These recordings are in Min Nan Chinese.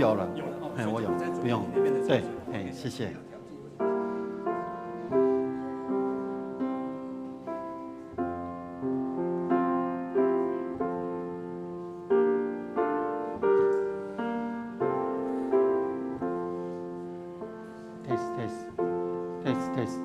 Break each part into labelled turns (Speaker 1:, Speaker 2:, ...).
Speaker 1: 有了。
Speaker 2: 有了哦。
Speaker 1: 哎，我有，不用。对，哎，謝謝。Test test test test。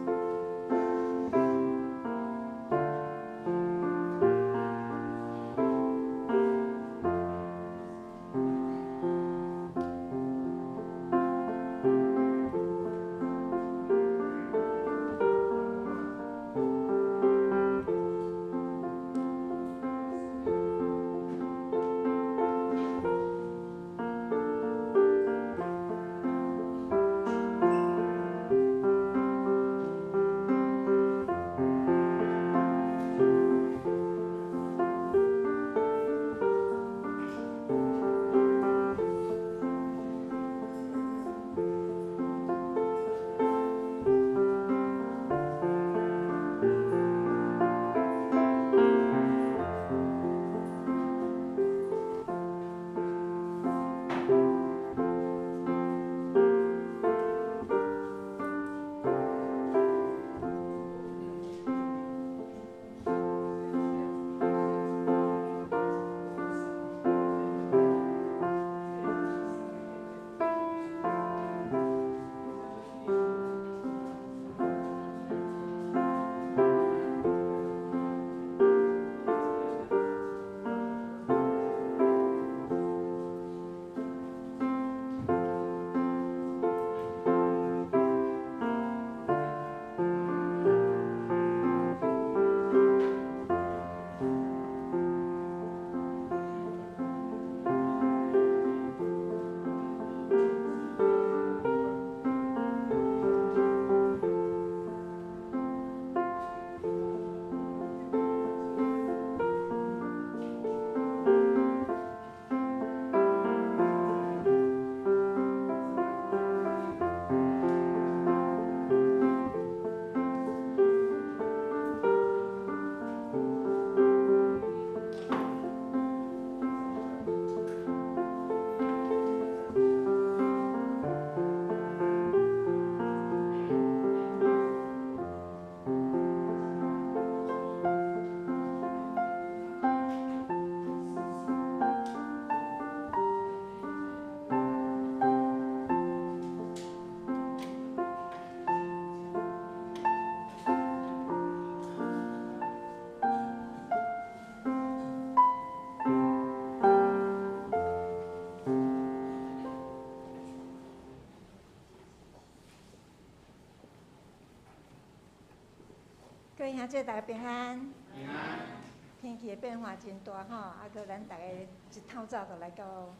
Speaker 3: 各位兄弟，大家平安。平安。天氣的變化真大吼，啊，閣咱逐家一透早就來到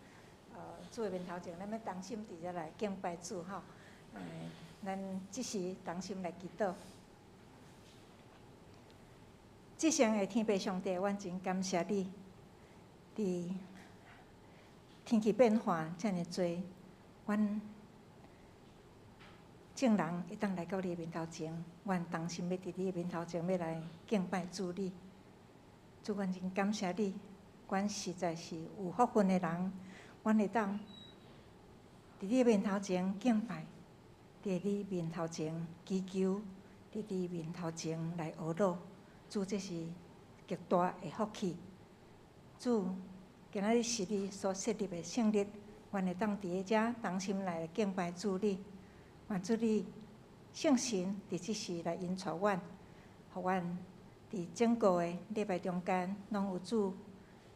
Speaker 3: 主的面頭前，咱欲同心佇遮來敬拜主吼。咱這時同心來祈禱。至聖的天父上帝，阮真感謝你，佇天氣變化遮爾濟，阮眾人會當來到你的面頭前，阮同心欲佇你的面頭前欲來敬拜主你。主，阮真感謝你，阮實在是有福分的人，阮會當佇你的面頭前敬拜，佇你面頭前祈求，佇你面頭前來學樂。主，這是極大的福氣。主，今仔日是你所設立的聖日，阮會當佇遮同心來敬拜主你。願主你聖神佇這時來引導阮，予阮佇整個的禮拜中間，攏有主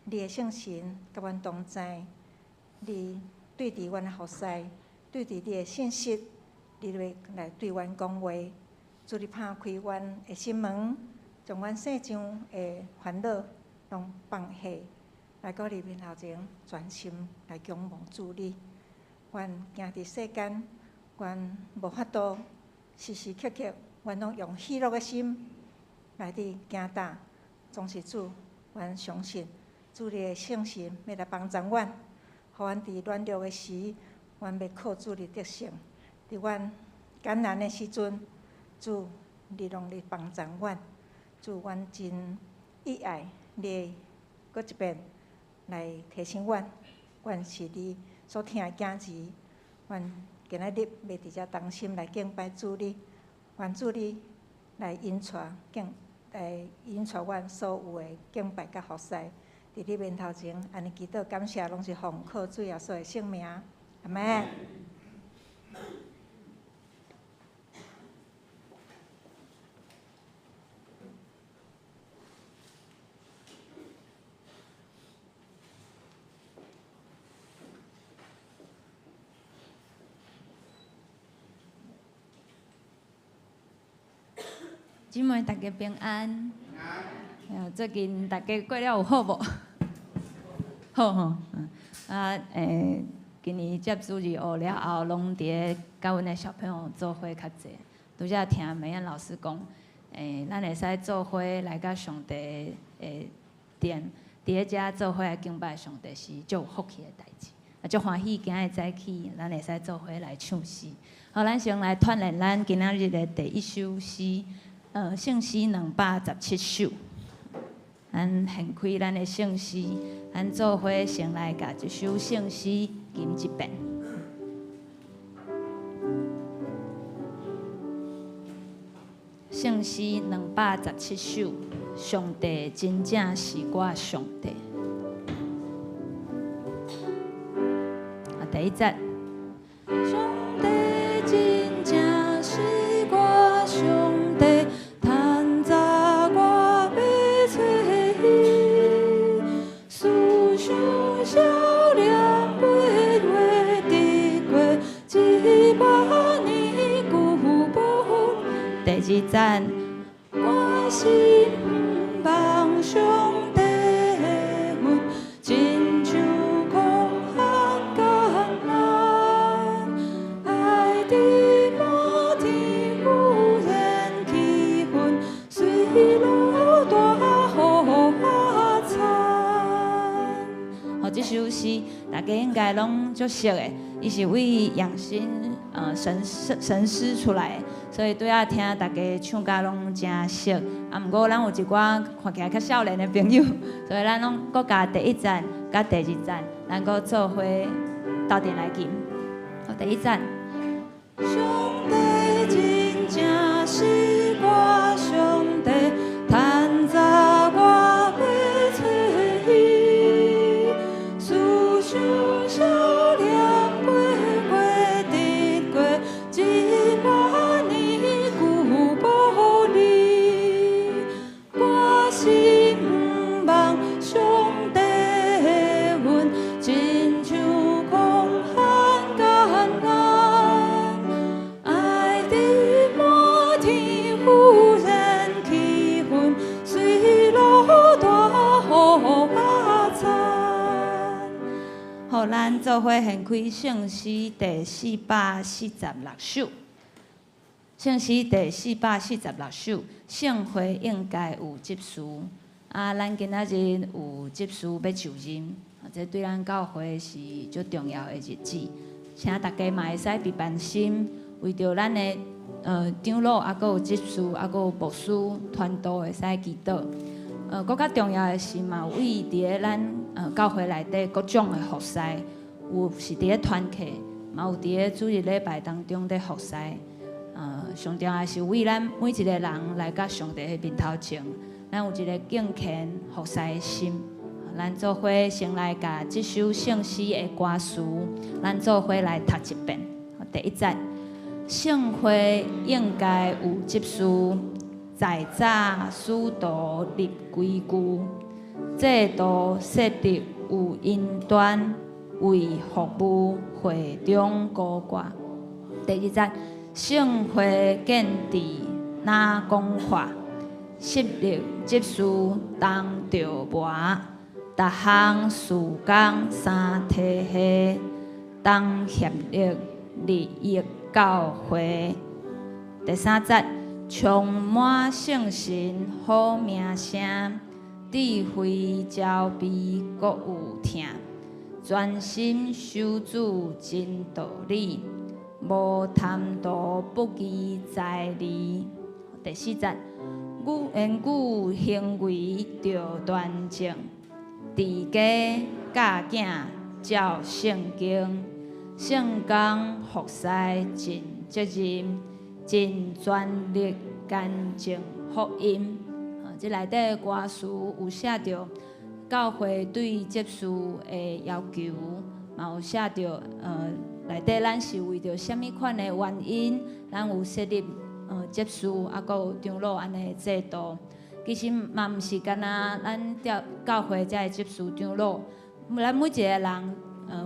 Speaker 3: 你的聖神佮阮同在。你對佇阮的服侍，對佇你的信息，你會來對阮講話。主你拍開阮的心門，將阮世上的煩惱攏放下，來到你面頭前，專心來仰望主你。阮行佇世間，阮無法度時時刻刻，阮攏用喜樂的心來佇行踏。總是主，阮相信主你的聖神欲來幫助阮，予阮佇軟弱的時，阮欲靠主你得勝；佇阮艱難的時陣，主你攏咧幫助阮。主，阮真倚愛你，閣一遍來提醒阮，阮是你所疼的囝兒，阮今仔日欲佇遮同心來敬拜主你，願主你來引帶敬來引帶阮所有的敬拜佮服侍，佇你面頭前，按呢祈禱感謝，攏是奉靠主耶穌的聖名，阿們。
Speaker 2: 姊妹大家平安。最近大家過了有好無？好吼。啊，今年接主日學了後，攏佇咧佮阮的小朋友做伙較濟。拄才聽美燕老師講，咱會使做伙來佮上帝的殿，佇咧遮做伙來敬拜上帝是足有福氣的代誌。啊，足歡喜今日早起，咱會使做伙來唱詩。好，咱先來鍛鍊咱今仔日的第一首詩。聖詩217首，咱掀開咱的聖詩，咱做伙先來共這首聖詩吟一遍。聖詩217首，上帝真正是我上帝。啊，第一節。上帝真正是我上帝。趁早我欲揣伊，思想少年八月得過一百年久無。第二節，我心望上帝恩，親像狂旱艱難，愛佇滿天有然氣氛，隨落大雨田。好，這首詩大家應該攏足熟的，伊是為養心神神師出來的，所以對仔聽大家唱甲攏誠熟。啊，毋過咱有一寡看起來較少年的朋友，所以咱攏閣共第一節佮第二節，咱閣做伙鬥陣來吟。好，第一節。上帝真正是我上帝，趁早我欲揣伊，思想少年八月得過一百年久無離，我心望上帝恩，親像狂旱艱難，愛佇滿天忽然氣氛，隨落大雨田。好，咱做伙掀開聖詩第446首。聖詩第446首，聖會應該有執事。啊，咱今仔日有執事欲就任，這對咱教會是足重要的日子。請大家嘛會使備辦心，為著咱的長老，啊，閣有執事，啊，閣有牧師團隊會使祈禱。閣較重要的是嘛，為佇咧咱教會內底各種的服侍，有是佇咧團契，嘛有佇咧主日禮拜當中咧服侍。上重要的是為咱每一個人來到上帝的面頭前，咱有一個敬虔服侍的心。咱做伙先來共這首聖詩的歌詞，咱做伙來讀一遍。第一節，聖會應該有執事，在早使徒立規矩，制度設立有因端，為服務會中高掛。第二節，聖會建制若講話，設立執事當著磨，逐項事工三體系，同協力利益教會。第三節，充滿聖神好名聲，智慧招悲閣有疼，專心守主真道理，無貪圖不義財利。第四節，語言語行為著端正，治家教囝照圣经，圣工服侍尽责任，尽全力见证福音。这内底的歌词有写著教会对执事的要求，嘛有写著内底咱是为著啥物款的原因，咱有设立执事，啊，阁有长老按呢的制度。其实嘛毋是干焦咱教教会才会执事长老，咱每一个人，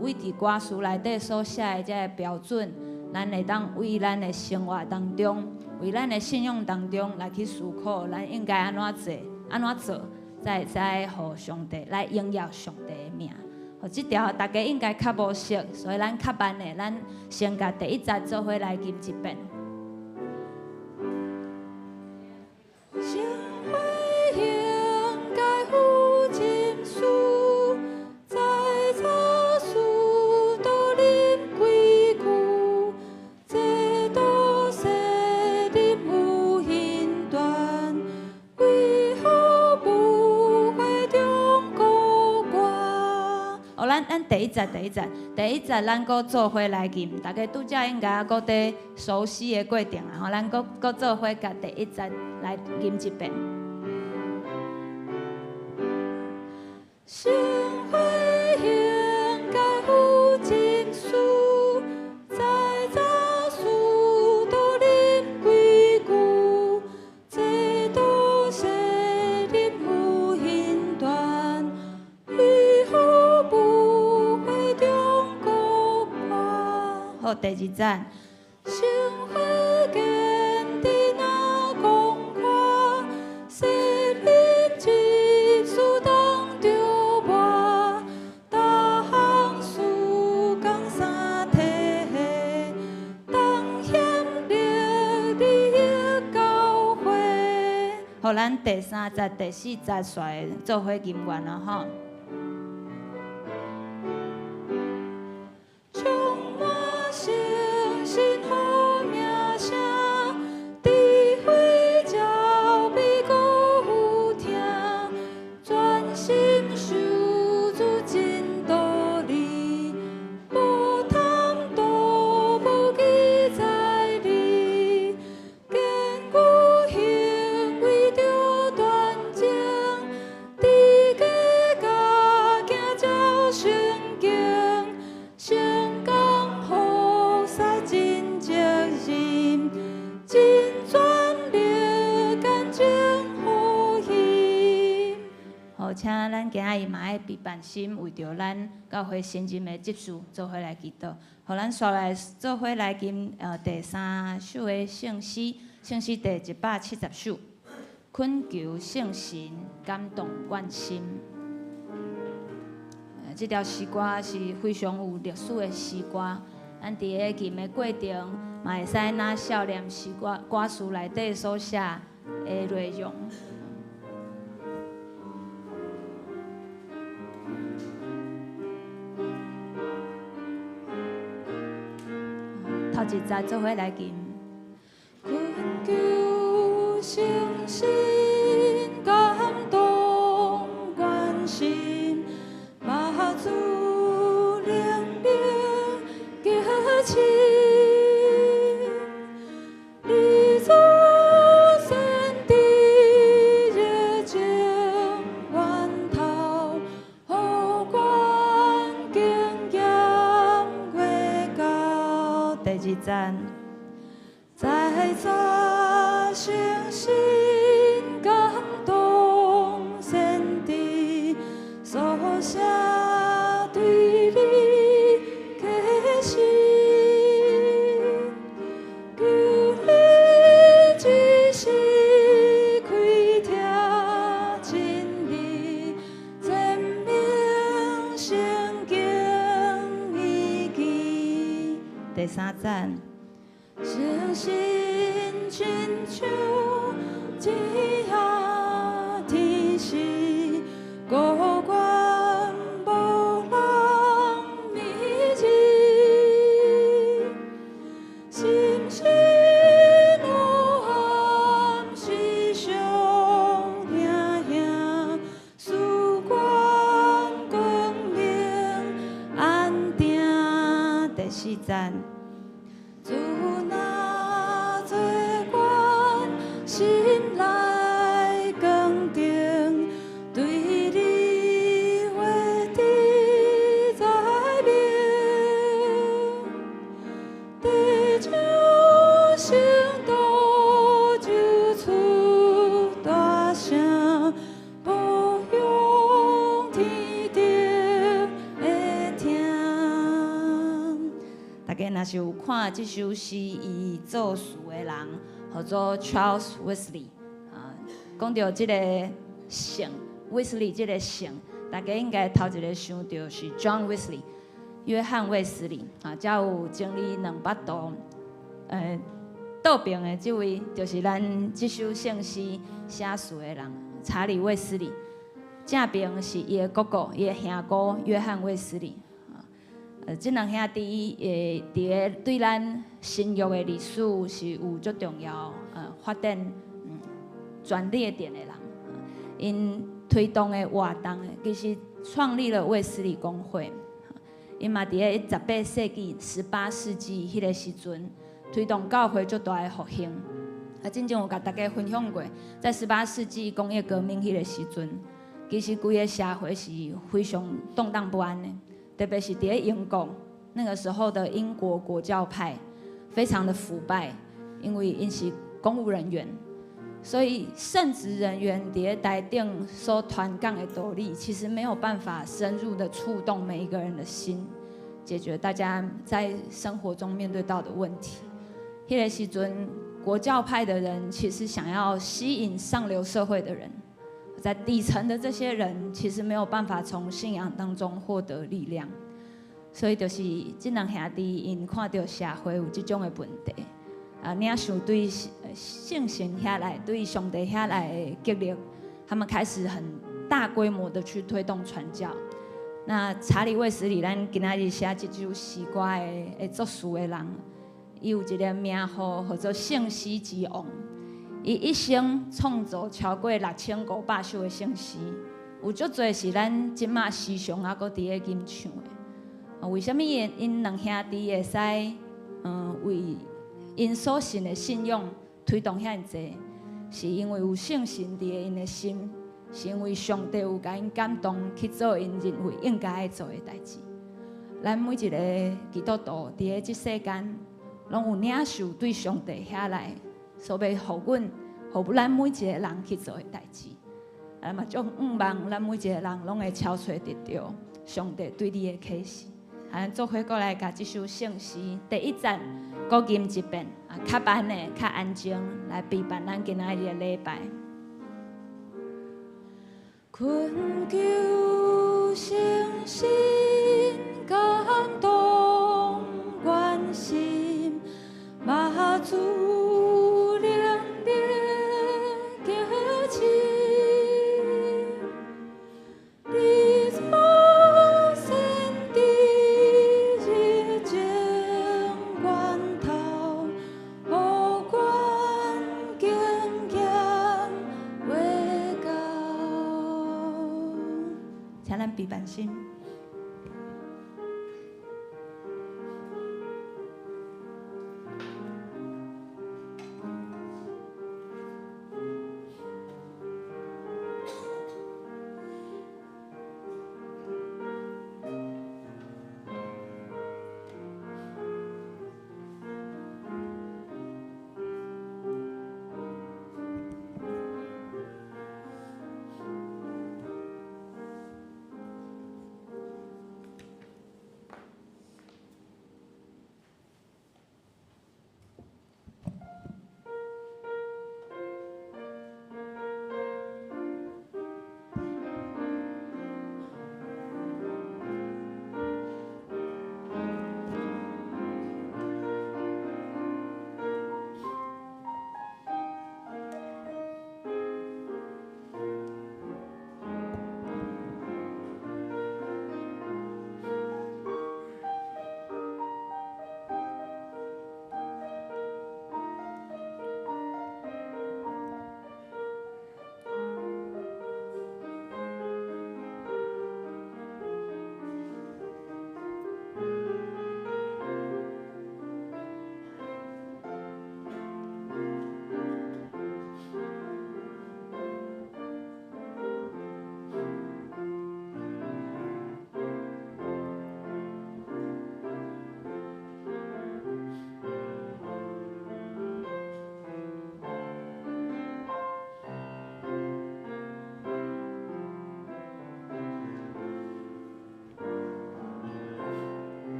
Speaker 2: 为伫歌词内底所写的这个标准，咱会当为咱的生活当中，为咱的信仰当中来去思考，咱应该按怎做，按怎做，才会使予上帝来荣耀上帝的名。予这条大家应该较无熟，所以咱较慢的，咱先共第一节做伙来吟一遍。圣会应该有执事，在早使徒立规矩，制度设立有刑权，为何舞会中孤歌？哦，咱第一节，第一节，第一节，咱阁做伙来吟，大家拄才应该阁伫熟悉的过程啊，吼，咱阁阁做伙共第一节来吟一遍。圣会应该有执事，在早使徒立规矩，制度设立有刑权，为何舞会中孤歌？好，第二节。圣会坚持若公开，设立执事当著抹，逐项事工三体系，同协力利益教会。好，咱第三节、第四节煞做伙吟完了吼。充满诚信好名声，智慧照比阁有听，专心守主真道理，无贪图无记财利，坚固行为著端正，伫家教行照圣经，成功服侍尽责任，尽全力见证福音。好，请咱今仔日嘛爱备办心，为著咱教会新任的执事做伙来祈祷。予咱煞来做伙来吟第三首的圣诗，圣诗第170首，恳求圣神感动阮心。这条诗歌是非常有历史的诗歌，咱伫咧吟的过程，嘛会使若默念诗歌歌词内底所写的内容。头一节做伙来吟。恳求圣神感动阮心，把主灵灵激情，你做先知热情源头，予阮经验越高。第二节，在早圣神感动先知，所写对你启示，求你指示开拓真理，证明圣经依据。第三节，圣神亲像一夜天使，孤悬无人迷人，心事黑暗时常听兄，赐阮光明安主若做阮心內光燈，對你話直在明，地上升道就出大聲，無用天頂的聽。大家若是有看這首詩，伊作詞的人號做 Charles Wesley 啊。講著這個姓 Wesley 這個姓，大家應該頭一個想著是 John Wesley 約翰衛斯理啊，才有整理兩幅圖。倒爿的這位就是咱這首聖詩寫詞的人，查理衛斯理。正爿是伊的哥哥，伊的兄哥約翰衛斯理。這兩兄弟佇咧對咱新約的歷史是有足重要發展轉捩點的人。𪜶推動的活動，其實創立了衛斯理公會。𪜶嘛佇咧18世紀、18世紀彼个時陣，推動教會足大的復興。啊，進前有共大家分享過，在十八世紀工業革命彼个時陣，其實規个社會是非常動盪不安的。特別是佇咧英國，那個時候的英國國教派非常的腐敗，因為𪜶是公務人員，所以聖職人員佇咧台頂所傳講的道理，其實沒有辦法深入的觸動每一個人的心，解決大家在生活中面對到的問題。彼个時陣，國教派的人其實想要吸引上流社會的人，在底層的這些人其實沒有辦法從信仰當中獲得力量，所以就是這兩兄弟𪜶看著社會有這種的問題，啊，領受對聖神遐來、對上帝遐來的激勵，他們開始很大規模的去推動傳教。那查理衛斯理，咱今仔日寫這首詩歌的作詞的人，伊有一个名號號做聖詩之王。伊一生創作超過6500首的聖詩，有足濟是咱這馬時常猶閣佇咧吟唱的。啊，為啥物𪜶兩兄弟會使為𪜶所信的信仰推動遐爾濟？是因為有聖神佇咧𪜶的心，是因為上帝有共𪜶感動去做𪜶認為應該愛做的代誌。咱每一個基督徒佇咧這世間，攏有領受對上帝遐來所欲予阮、予咱每一個人去做的代誌。啊嘛，足向望咱每一個人攏會敲揣得著上帝對你的啟示。啊，咱做伙過來共這首聖詩第一節閣吟一遍，啊，較慢的、較安靜，來陪伴咱今仔日的禮拜。懇求聖神感動阮心，馬主靈力激情，你做先知熱情源頭，予阮經驗話到。請咱閉目心。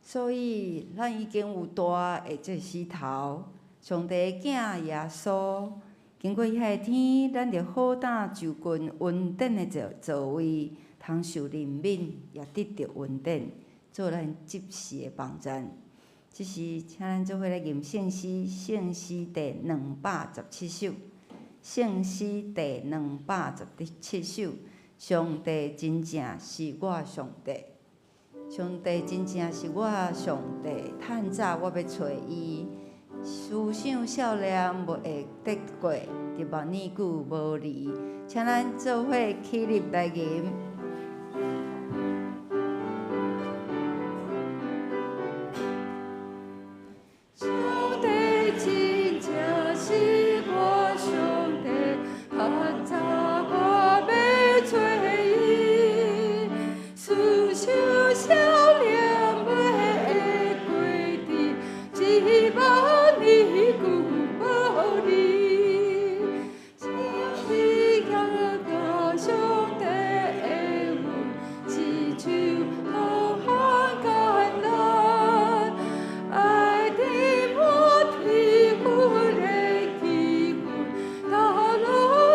Speaker 4: 所以，咱已經有大的祭司頭，上帝的囝耶穌，經過遐个天，咱就好膽就近恩典的座位，通受憐憫，也得著恩典，做咱執事的幫贊。這時，請咱做伙來吟聖詩，聖詩第217首，聖詩第217首，上帝真正是我上帝。上帝真正是我上帝，趁早我欲揣伊，思想少年袂會得過，一萬年久無離。請咱做伙起立來吟。
Speaker 5: 上帝真正是我上帝，趁早我欲揣伊，思想少年袂會過佇一萬年久無離。上帝行上帝的阮，一手同行艱難，愛佇滿天父的氣氛，踏落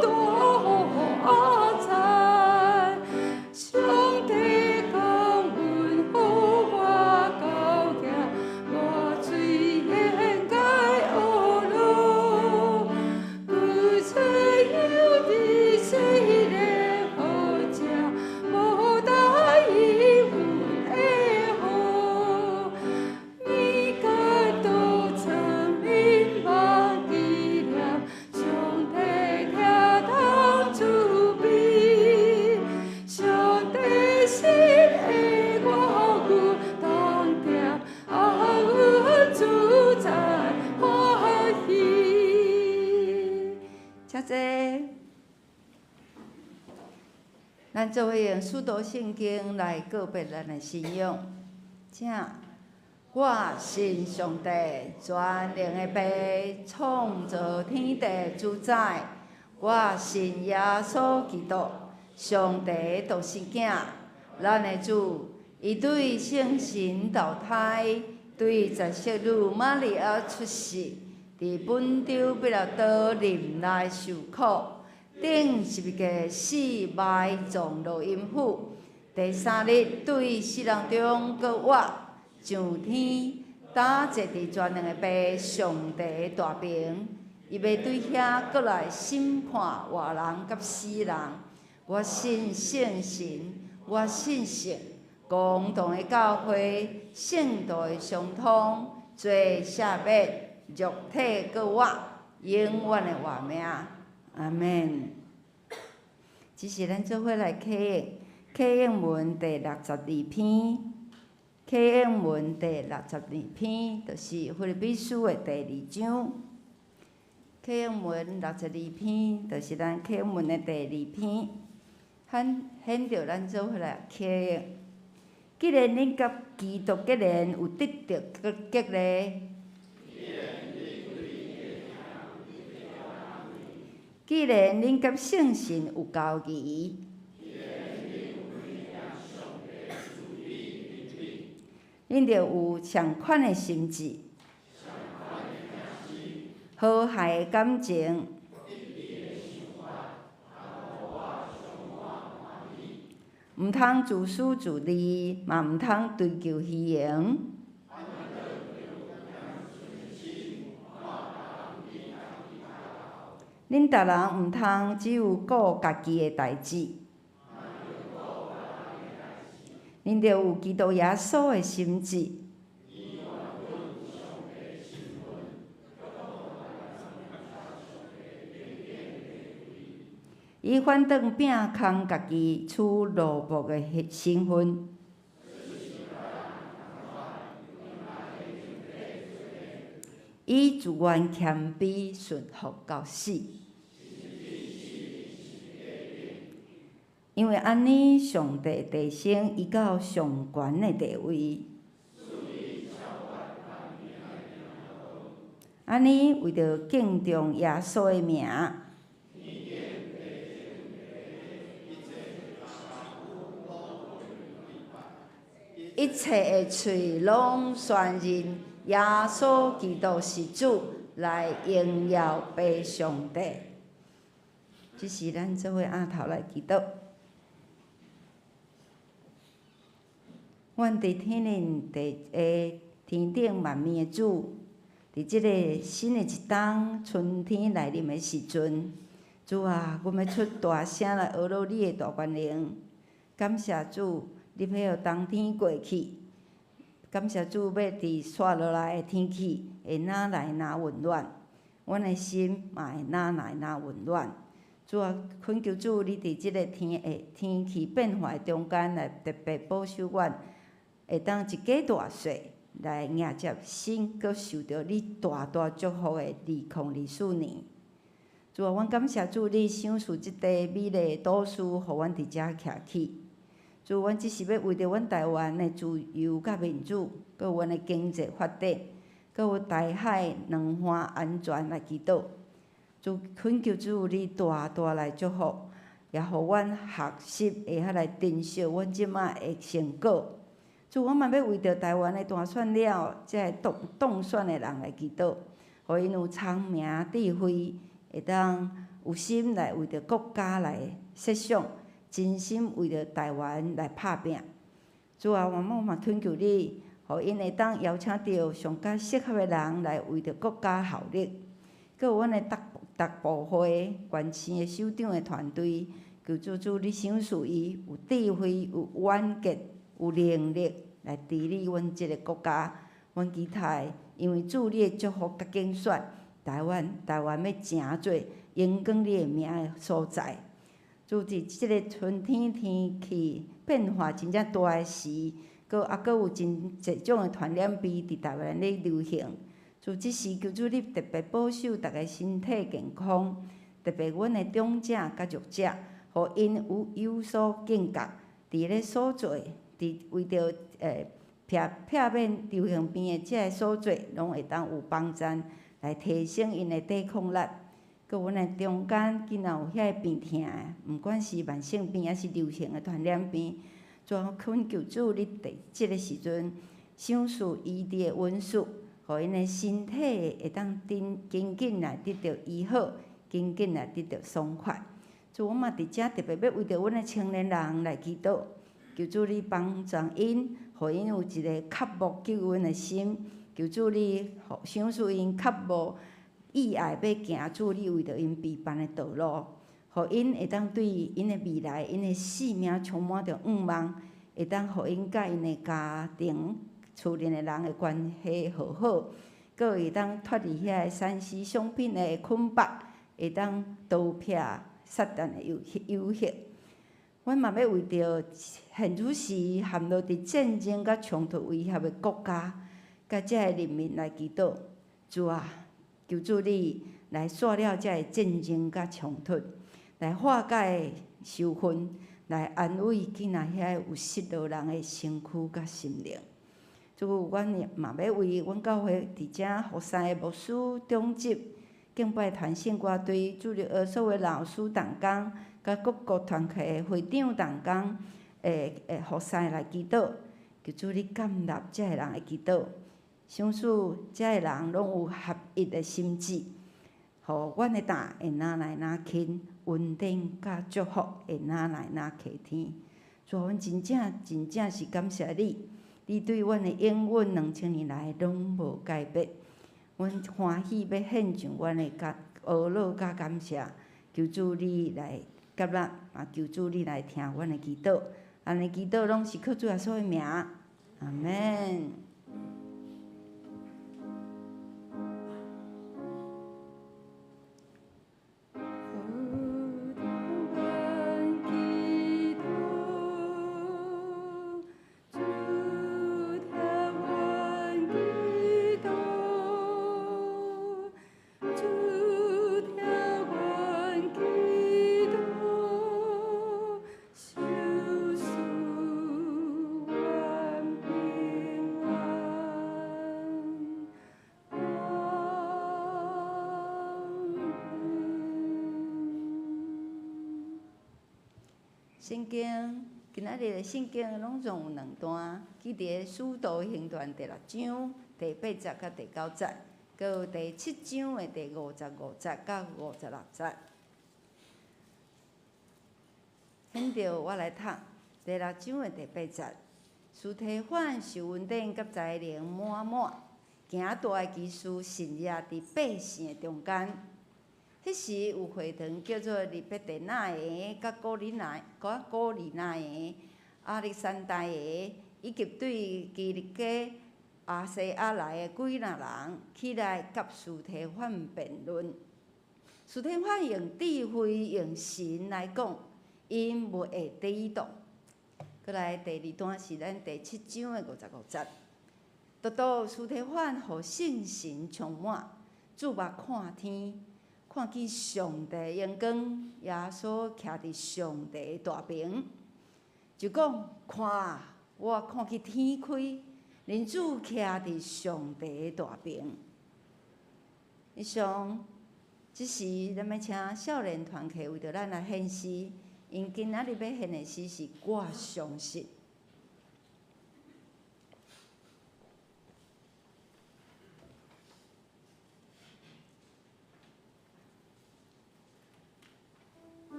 Speaker 5: 大雨阿田。上帝降恩予我高行，我最應該學路。旧找有佇世的好食，無代伊阮的好。物甲倒藏眠梦紀念，上帝聽通慈悲，上帝實的我有當踮，啊，阮自在歡喜。
Speaker 4: 請坐。咱做伙用使徒聖經來告別咱的信仰。請，我信上帝，全能的父，創造天地主宰。我信耶穌基督，上帝的獨生囝，咱的主。伊對聖神投胎，對十色女瑪利亞出世，佇本丟彼拉多忍耐受苦，釘十字架死埋葬落陰府，第三日對死人中閣活，上天，擔坐佇全能的父上帝的大爿，伊欲對遐閣來審判活人佮死人。我信聖神，我信聖公同的教會，聖徒的相通，罪赦免，肉體閣活，永遠的活命。阿們。這是咱做伙來啟應，啟應文第62篇，啟應文第62篇，就是腓立比書的第二章。啟應文62篇，就是咱啟應文的第二篇。顯著咱做伙來啟應。既然恁佮基督結連，有得著激勵，既然恁佮聖神有交誼，恁著有仝款的心志，和諧的感情，毋通自私自利，嘛毋通追求虛榮。恁逐人毋通只有顧家己的代誌，恁著有基督耶穌的心志。伊反轉摒空家己，取奴僕的身份。伊自願謙卑，順服到死。因為按呢，上帝提升伊到上懸的地位。按呢，為著敬重耶穌的名。一一切的喙攏宣認耶穌基督是主，來榮耀父上帝。這是咱做伙按頭來祈禱。阮佇天頂的天頂萬民的主，佇這个新的一冬春天來臨的時陣，主啊，阮欲出大聲來呵咾你的大權能。感謝主，你欲予冬天過去。感謝主，欲佇紲落來的天氣會愈來愈溫暖，阮的心嘛會愈來愈溫暖。主啊，懇求主，你佇這个天的天氣變化的中間來特別保守阮，會當一家大細來迎接新閣受著你大大祝福的2024年。主啊，阮感謝主，你賞賜這塊美麗的都市，予阮佇遮徛起。主，阮只是欲為著阮台灣的自由佮民主，閣有阮的經濟發展，閣有台海兩岸安全來祈禱。主，懇求主你大大來祝福，也予阮學習會曉來珍惜阮這擺的成果。主，阮嘛欲為著台灣的大選了，這个當選的人來祈禱，予𪜶有聰明智慧，會當有心來為著國家來設想，真心為著台灣來拍拚。主啊，我嘛懇求你，予𪜶會當邀請著上較適合的人來為著國家效力。閣有阮的逐部會縣市的首長的團隊，求主主你賞賜伊有智慧、有遠見、有能力來治理阮這个國家。阮期待，因為主你的祝福佮揀選，台灣欲成做榮光你的名的所在。主佇這个春天天氣變化真正大的時，閣有真濟種的傳染病佇台灣咧流行。主這時求主你特別保守逐个身體健康，特別阮的長者佮弱者，予𪜶有所警覺，佇咧所做，佇為著避免流行病的這个所做，攏會當有幫助來提升𪜶的抵抗力。閣阮的中間，囝仔有遐个病疼的，毋管是慢性病抑是流行的傳染病，主啊，懇求主你佇這个時陣賞賜醫治的恩賜，予𪜶的身體會當緊緊來得著醫好，緊緊來得著爽快。主，阮嘛佇遮特別欲為著阮的青年人來祈禱，求主你幫助𪜶，予𪜶有一个渴慕救恩的心，求主你賞賜𪜶渴慕意愛欲行主你為著𪜶備辦的道路，予𪜶會當對𪜶的未來、𪜶的生命充滿著向望，會當予𪜶佮𪜶的家庭、厝內的人的關係和好，閣會當脫離遐个3C商品的捆綁，會當逃避撒旦的誘惑。阮嘛欲為著現此時陷落佇戰爭佮衝突威脅的國家，佮這个人民來祈禱。主啊，求主你來煞了這个戰爭佮衝突，來化解仇恨，來安慰囝仔遐个有失落人的身軀佮心靈。主，阮嘛欲為阮教會佇遮服侍的牧師、長執、敬拜團、聖歌隊、主日學所有老師同工，佮各個團契的會長同工，服侍來祈禱，求主你感納這个人的祈禱，賞賜這个人攏有合一的心志，予阮的擔會愈來愈輕，恩典佮祝福會愈來愈加添。主，阮真正真正是感謝你，你對阮的應允2000年來攏無改變。阮歡喜欲獻上阮的感呵咾佮感謝，求主你來接納，嘛求主你來聽阮的祈禱。按呢祈禱攏是靠主耶穌的名，阿們。聖經今仔日的圣经拢总有两段，记伫使徒行传第六章第八节佮第九节，阁有第七章的第55节佮56节。现著我来读第六章的第八节。司提反受恩典佮才能满满，行大的奇事神迹伫百姓的中间。彼时有会堂叫做利百地那的，佮古利奈、佮古利奈的、亚历山大的，以及对基利家、亚细亚来的几若人起来佮司提反辩论。司提反用智慧、用神来讲，𪜶袂会抵挡。阁来第二段是咱第七章的55节。独独司提反予圣神充满，注目看天，看见上帝荣光，耶稣徛伫上帝大爿，就讲：看，我看见天开，人子徛伫上帝大爿。以上，这时咱欲请少年团契为著咱来献诗，𪜶今仔日欲献的诗是我相信。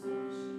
Speaker 6: 相信。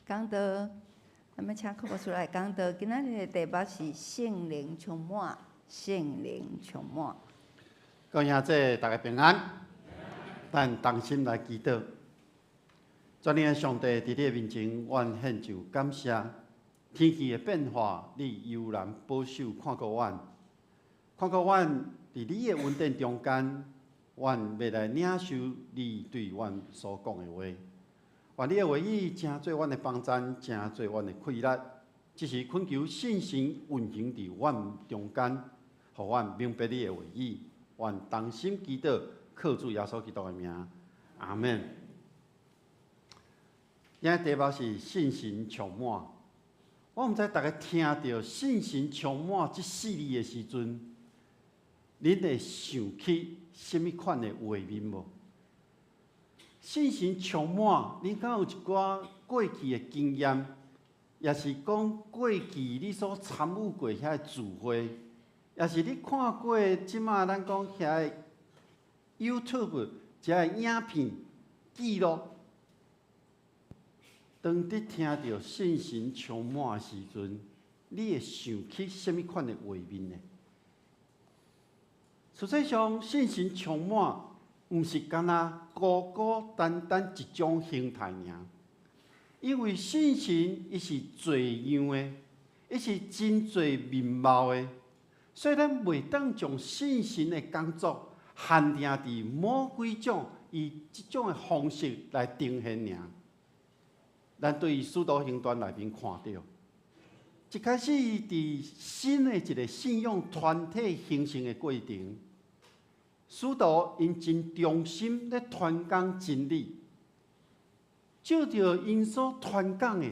Speaker 4: 講道，咱欲請柯牧師來講道。今仔日的題目是聖靈充滿，聖靈充滿。
Speaker 1: 各位兄弟，大家平安。咱同心來祈禱。全能的上帝，佇你的面前，阮獻上感謝。天氣的變化，你猶然保守看顧阮，看顧阮佇你的恩典中間，阮欲來領受你對阮所講的話。願你的話語成做阮的幫贊，成做阮的氣力。這時懇求聖神運行佇阮中間，予阮明白你的話語。阮同心祈禱，靠主耶穌基督的名，阿門。今日題目是聖神充滿。我毋知大家聽著聖神充滿這四字的時陣，恁會想起啥物款的畫面無？聖神充滿，恁敢有一寡過去的經驗，抑是講過去你所參與過遐个聚會，抑是你看過這馬咱講遐个 YouTube 這个影片記錄？當你聽著聖神充滿的時陣，你會想起啥物款的畫面呢？實際上，聖神充滿毋是干焦孤孤單單一種形態爾，因為聖神伊是濟樣的，伊是真濟面貌的，所以咱袂當將聖神的工作限定佇某幾種以這種的方式來呈現爾。咱對使徒行傳內面看著，一開始佇新的一个信仰團體形成的過程，使徒𪜶真忠心咧傳講真理，照著𪜶所傳講的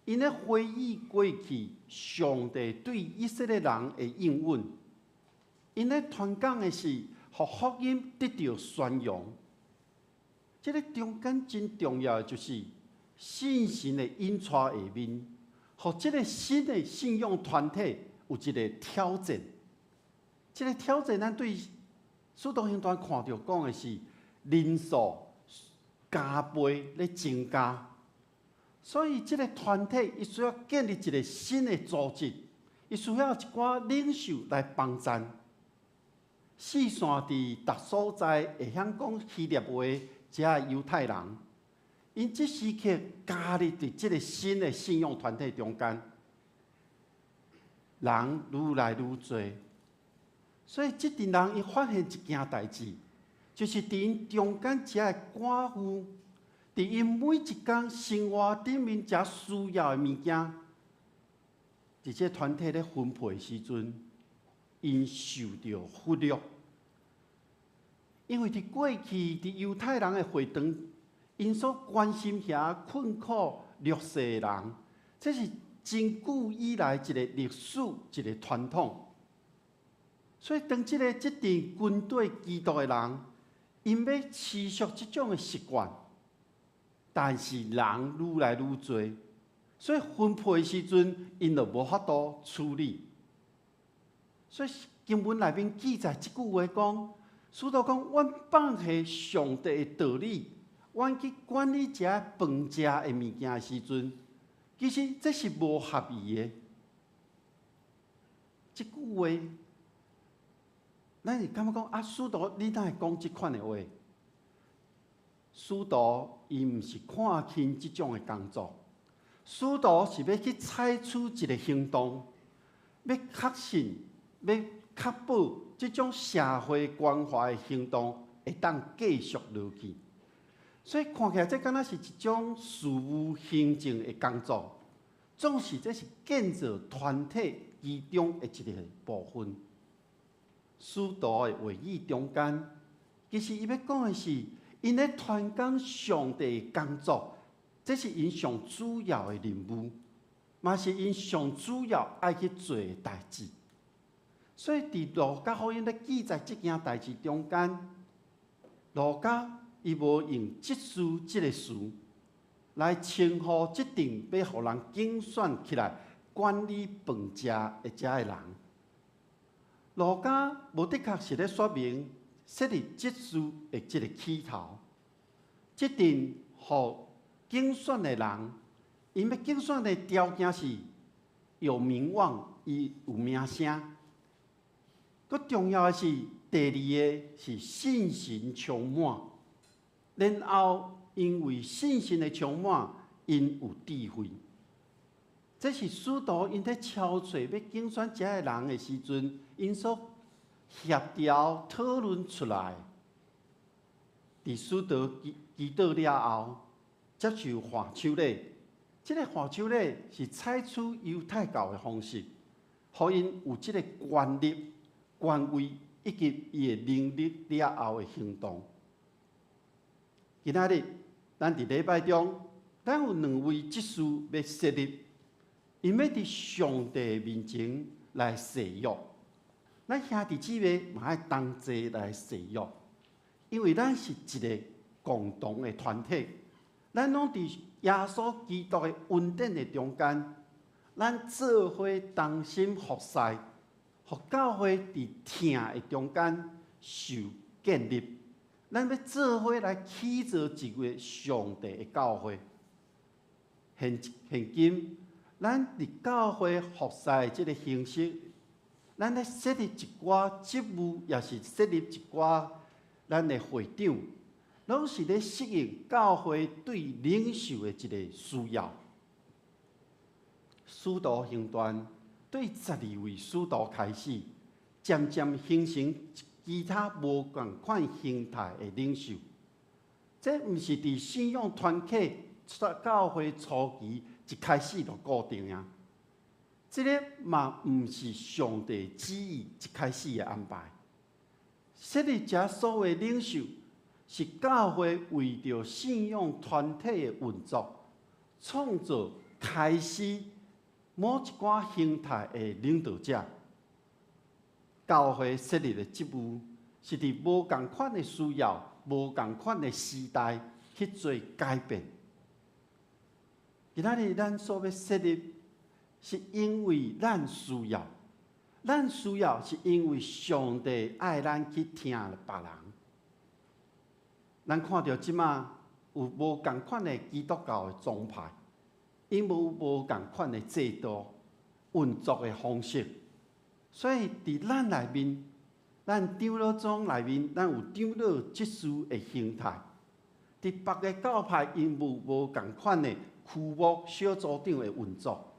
Speaker 1: ，𪜶咧回憶過去上帝對以色列人的應允，𪜶咧傳講的是，予福音得著宣揚。這个中間真重要的就是聖神的引帶下面，予這个新的信仰團體有一个挑戰。這个挑戰，咱對使徒行傳看著講的是人數加倍咧增加，所以這个團體伊需要建立一个新的組織，伊需要一寡領袖來幫贊。四散佇逐所在會曉講希臘話遮猶太人，𪜶這時刻加入佇這个新的信仰團體中間，人愈來愈濟，所以這陣人伊發現一件代誌，就是佇𪜶中間遮的寡婦，佇𪜶每一工生活頂面遮需要的物件，佇這團體咧分配的時陣，𪜶受著忽略，因為佇過去佇猶太人的會堂，𪜶所關心遐困苦弱勢的人，這是真久以來一个歷史，一个傳統。所以當這个這陣跟隨基督的人，𪜶欲持續這種的習慣，但是人愈來愈濟，所以分配的時陣，𪜶就無法度處理。所以經文內面記載這句話講，使徒講：阮放下上帝的道理，阮去管理這飯食的物件的時陣，其實這是無合宜的。這句話，咱會感覺講啊，使徒你哪會講這款的話？使徒伊毋是看輕這種的工作，使徒是欲去採取一个行動，欲確信，欲確保這種社會關懷的行動會當繼續落去。所以看起來這敢若是一種事務行政的工作，總是這是建造團體其中的一个部分。使徒的話語中間，其實伊欲講的是，𪜶咧傳講上帝的工作，這是𪜶上主要的任務，嘛是𪜶上主要愛去做的代誌。所以，佇路加福音咧記載這件代誌中間，路加伊無用執事這个詞來稱呼這陣欲予人揀選起來管理飯食的遮个人。路加無的確是咧說明設立執事的這个起頭，這陣予揀選的人， 𪜶欲競選的條件是有名望，伊有名聲。閣重要的是，第二个是信心充滿，然後因為信心的充滿，𪜶有智慧。這是使徒𪜶咧敲揣欲競選這个人的時陣，𪜶所協調討論出來。佇使徒祈禱了後，接受按手禮。這个按手禮是採取猶太教的方式，予𪜶有這个權力、權威以及伊的能力了後的行動。今仔日，咱佇禮拜中，咱有兩位執事欲設立，𪜶欲佇上帝面前來誓約。咱兄弟姊妹嘛愛同齊來誓約，因為咱是一个共同的團體，咱攏佇耶穌基督的恩典的中間，咱做伙同心服侍，予教會佇疼的中間受建立。咱欲做伙來起造一个上帝的教會。現現今，咱佇教會服侍的這个形式，咱咧設立一寡職務，抑是設立一寡咱的會長，攏是咧適應教會對領袖的一个需要。使徒行傳對12位使徒開始，漸漸形成其他無仝款形態的領袖。這毋是佇信仰團體教會初期一開始就固定啊。這个嘛毋是上帝旨意一開始的安排。設立這所謂領袖，是教會為著信仰團體的運作，創造開始某一寡形態的領導者。教會設立的職務，是佇無仝款的需要、無仝款的時代去做改變。今仔日咱所欲設立，是因為咱需要，咱需要是因為上帝愛咱去疼別人。咱看著這馬有無仝款的基督教的宗派，𪜶無無仝款的制度運作的方式，所以佇咱內面，咱長老宗內面，咱有長老執事的形態。佇別个教派，𪜶有無仝款的區牧小組長的運作。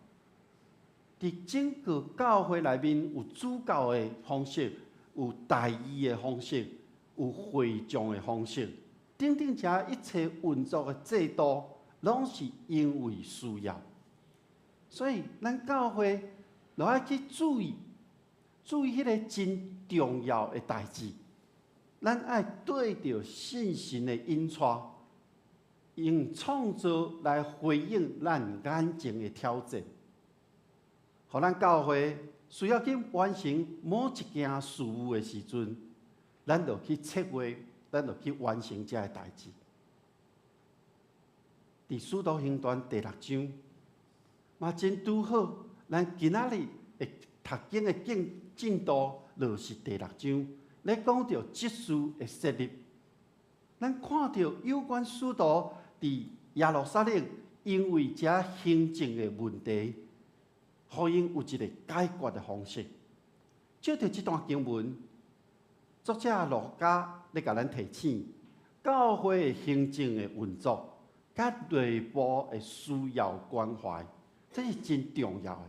Speaker 1: 佇整個教會內面，有主教的方式，有代議的方式，有會眾的方式，等等，這一切運作的制度，攏是因為需要。所以，咱教會著愛去注意，注意彼个真重要的代誌。咱愛對著信心的引帶，用創造來回應咱眼前的挑戰。予咱教會需要去完成某一件事務的時陣，咱就去策劃，咱就去完成這个代誌。佇使徒行傳第六章，嘛真拄好，咱今仔日會讀經的進進度，就是第六章，咧講著執事的設立。咱看著有關使徒佇耶路撒冷，因為這行政的問題，予𪜶有一个解決的方式。借著這段經文，作者路加咧共咱提醒，教會的行政的運作，佮內部的需要關懷，這是真重要的。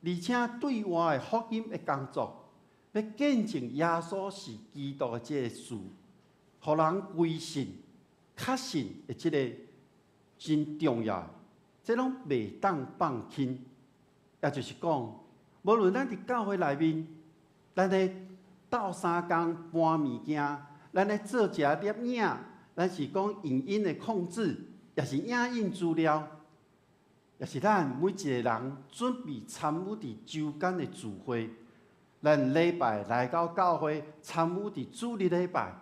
Speaker 1: 而且對外的福音的工作，欲見證耶穌是基督的這个事，予人歸信、確信的這个真重要的，這攏袂當放輕。也就是講，無論咱佇教會內面，咱咧鬥相共搬物件，咱咧做一下攝影，咱是講影音的控制，抑是影印資料，抑是咱每一个人準備參與佇週間的聚會，咱禮拜來到教會參與佇主日禮拜，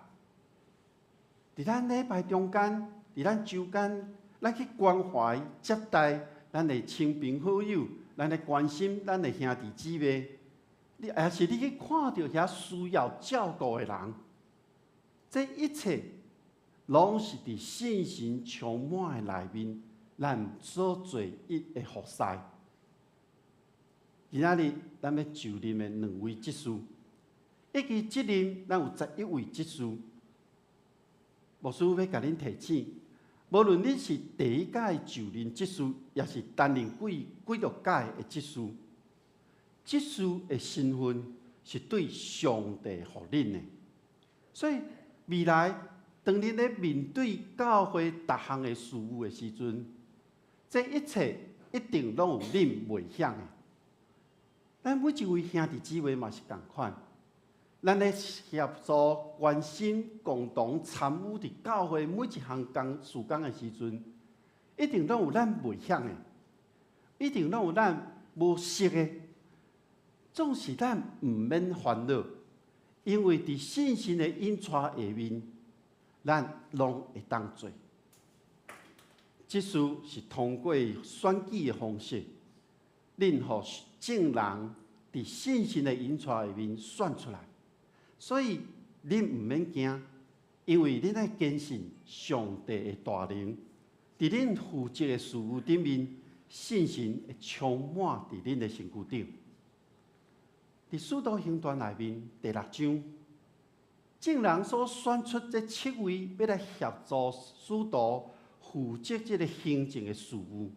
Speaker 1: 佇咱禮拜中間，佇咱週間，咱去關懷接待咱的親朋好友，咱來關心咱的兄弟姊妹，你抑是你去看著遐需要照顧的人，這一切攏是佇信心充滿的內面。咱所做一的服侍。今仔日咱欲就任的兩位執事，一支職任咱有11位執事。牧師欲共恁提醒，無論你是第一屆就任執事，抑是擔任幾幾若屆的執事，執事的身份是對上帝予恁的。所以未來當恁咧面對教會逐項的事務的時陣，這一切一定攏有恁袂曉的。咱每一位兄弟姊妹嘛是仝款，咱咧協助、關心、共同參與佇教會每一項工事工的時陣，一定攏有咱袂曉的，一定攏有咱無識的。總是咱毋免煩惱，因為佇聖神的引帶下面，咱攏會當做。執事是通過選舉的方式，恁予眾人佇聖神的引帶下面選出來，所以恁毋免驚，因為恁愛堅信上帝的大能，佇恁負責的事務頂面，聖神會充滿佇恁的身軀頂。佇使徒行傳內面第六章，眾人所選出這七位欲來協助使徒負責這个行政的事務，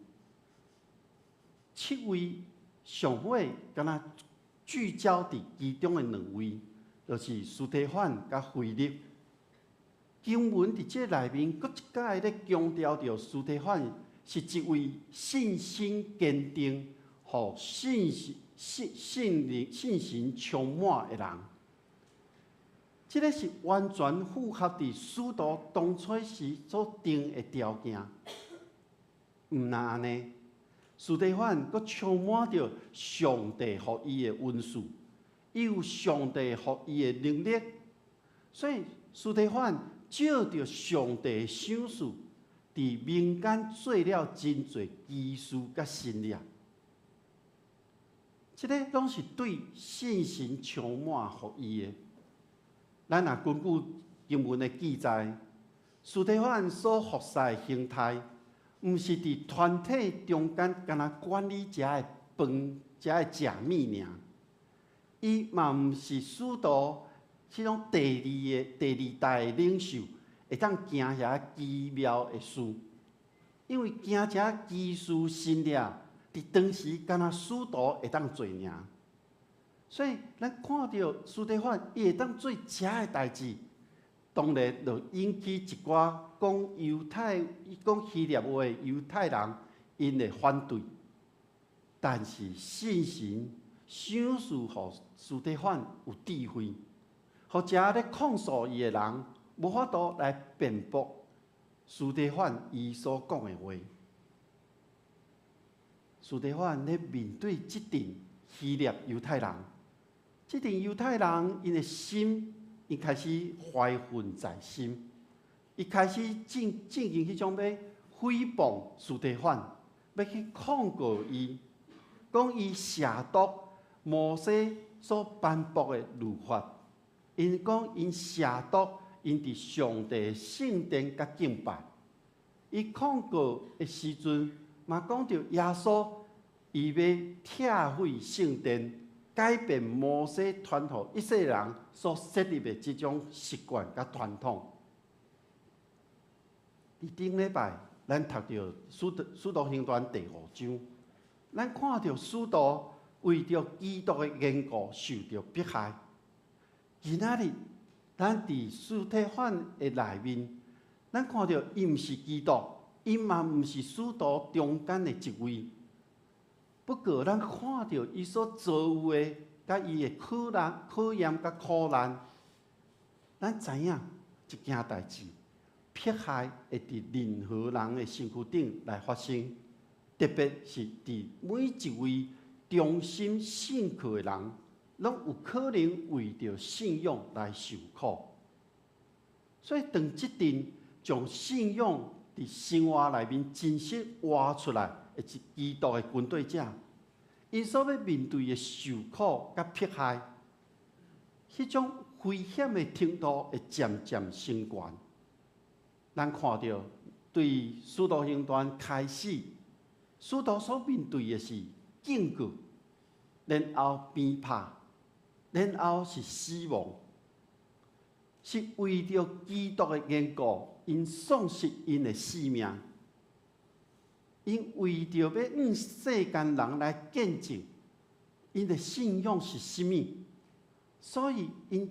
Speaker 1: 七位上尾敢若聚焦佇其中的兩位，就是司提反佮腓力。經文佇這內面，閣一擺咧強調著司提反是一位信心堅定、予信信信靈信心充滿的人。這个是完全符合佇使徒當初時所定的條件。毋但按呢，司提反閣充滿著上帝予伊的恩賜，伊有上帝予伊的能力，所以司提反藉著上帝的賞賜，佇民間做了真濟奇事佮神跡。這个攏是對信心充滿予伊的。咱若根據經文的記載，司提反所服侍的形態，毋是佇團體中間干焦管理遮的飯、遮的食物爾。伊嘛毋是使徒彼種第二个、第二代的領袖，會當行遐奇妙的事。因為行遮奇事神跡，佇當時干焦使徒會當做爾。所以，咱看著司提反，伊會當做遮的代誌，當然就引起一寡講猶太、講希臘話的猶太人𪜶的反對。但是聖神賞賜予司提反有智慧，予遮咧控訴伊的人無法度來辯駁司提反伊所講的話。司提反咧面對這陣希臘猶太人，這陣猶太人𪜶的心，伊開始懷恨在心，伊開始進進行彼種欲誹謗司提反，欲去控告伊，講伊褻瀆摩西所頒布的律法，𪜶講𪜶褻瀆𪜶佇上帝聖殿佮敬拜。伊控告的時陣，嘛講著耶穌伊欲拆毀聖殿，改變摩西傳予以色列人所設立的這種習慣佮傳統。佇頂禮拜，咱讀著使徒使徒行傳第五章，咱看著使徒為著基督的緣故受著迫害。今仔日，咱佇司提反的內面，咱看著伊毋是基督，伊嘛毋是使徒中間的一位。不過，咱看著伊所遭遇的，佮伊的考難、考驗佮苦難，咱知影一件代誌，迫害會佇任何人的身軀頂來發生，特別是佇每一位忠心信靠的人，攏有可能為著信仰來受苦。所以，當這陣將信仰佇生活內面真實活出來的一基督的跟隨者，𪜶所欲面對的受苦佮迫害，彼種危險的程度會漸漸升懸。咱看著對使徒行傳開始，使徒所面對的是警告，然後鞭拍，然後是死亡，是為著基督的緣故，𪜶喪失𪜶的性命。𪜶為著欲向世間人來見證，𪜶的信仰是啥物，所以𪜶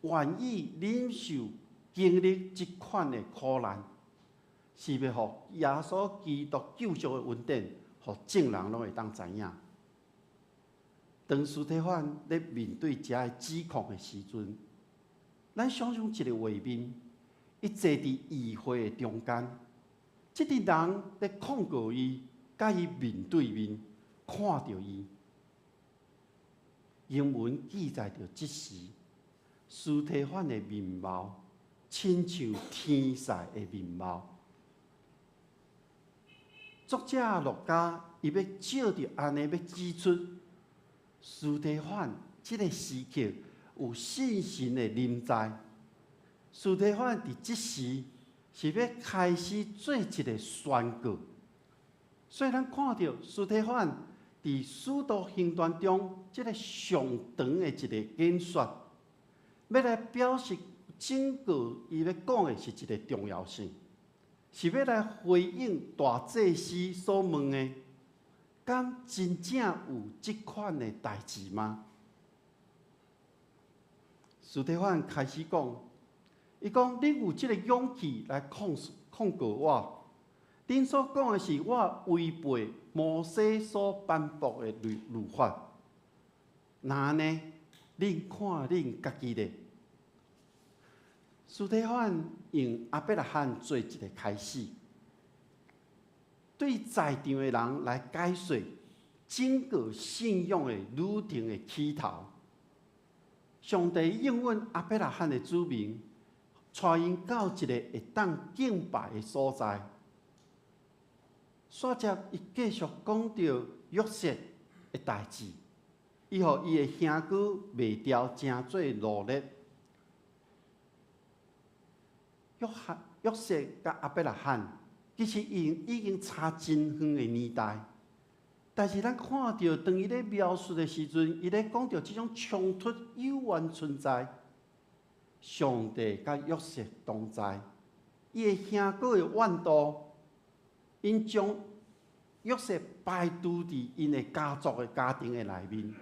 Speaker 1: 願意忍受經歷這款的苦難，是欲予耶穌基督救贖的恩典，予眾人攏會當知影。當司提反咧面對這个指控的時陣，咱想象一个畫面，伊坐佇議會的中間，這陣人咧控告伊，佮伊面對面看著伊。經文記載著這時，司提反的面貌，親像天使的面貌。作者路加伊欲藉著按呢，欲指出司提反這个時刻有信神的臨在。司提反佇這時是欲開始做一个宣告，所以咱看著司提反佇使徒行傳中這个上長的一个演說，欲來表示整個伊欲講的是一个重要性，是欲來回應大祭司所問的：敢真正有這款的代誌嗎？司提反開始講，伊講：恁有這个勇氣來控告我，恁所講的是我違背摩西所頒布的律法。若按呢，恁看恁家己咧。司提反用亞伯拉罕做一个開始，對在場的人來解說整個信仰的旅程的起頭。上帝應允亞伯拉罕的子民，帶𪜶到一個會當敬拜的所在。煞接伊繼續講著約瑟的代誌，伊予伊的兄哥賣掉，成做奴隸。約瑟佮亞伯拉罕，其實已經差真遠的年代，但是咱看著當伊咧描述的時陣，伊咧講著這種衝突猶原存在。上帝佮約瑟同在，伊的兄哥的怨妒，𪜶將約瑟排除佇𪜶的家族的家庭的內面。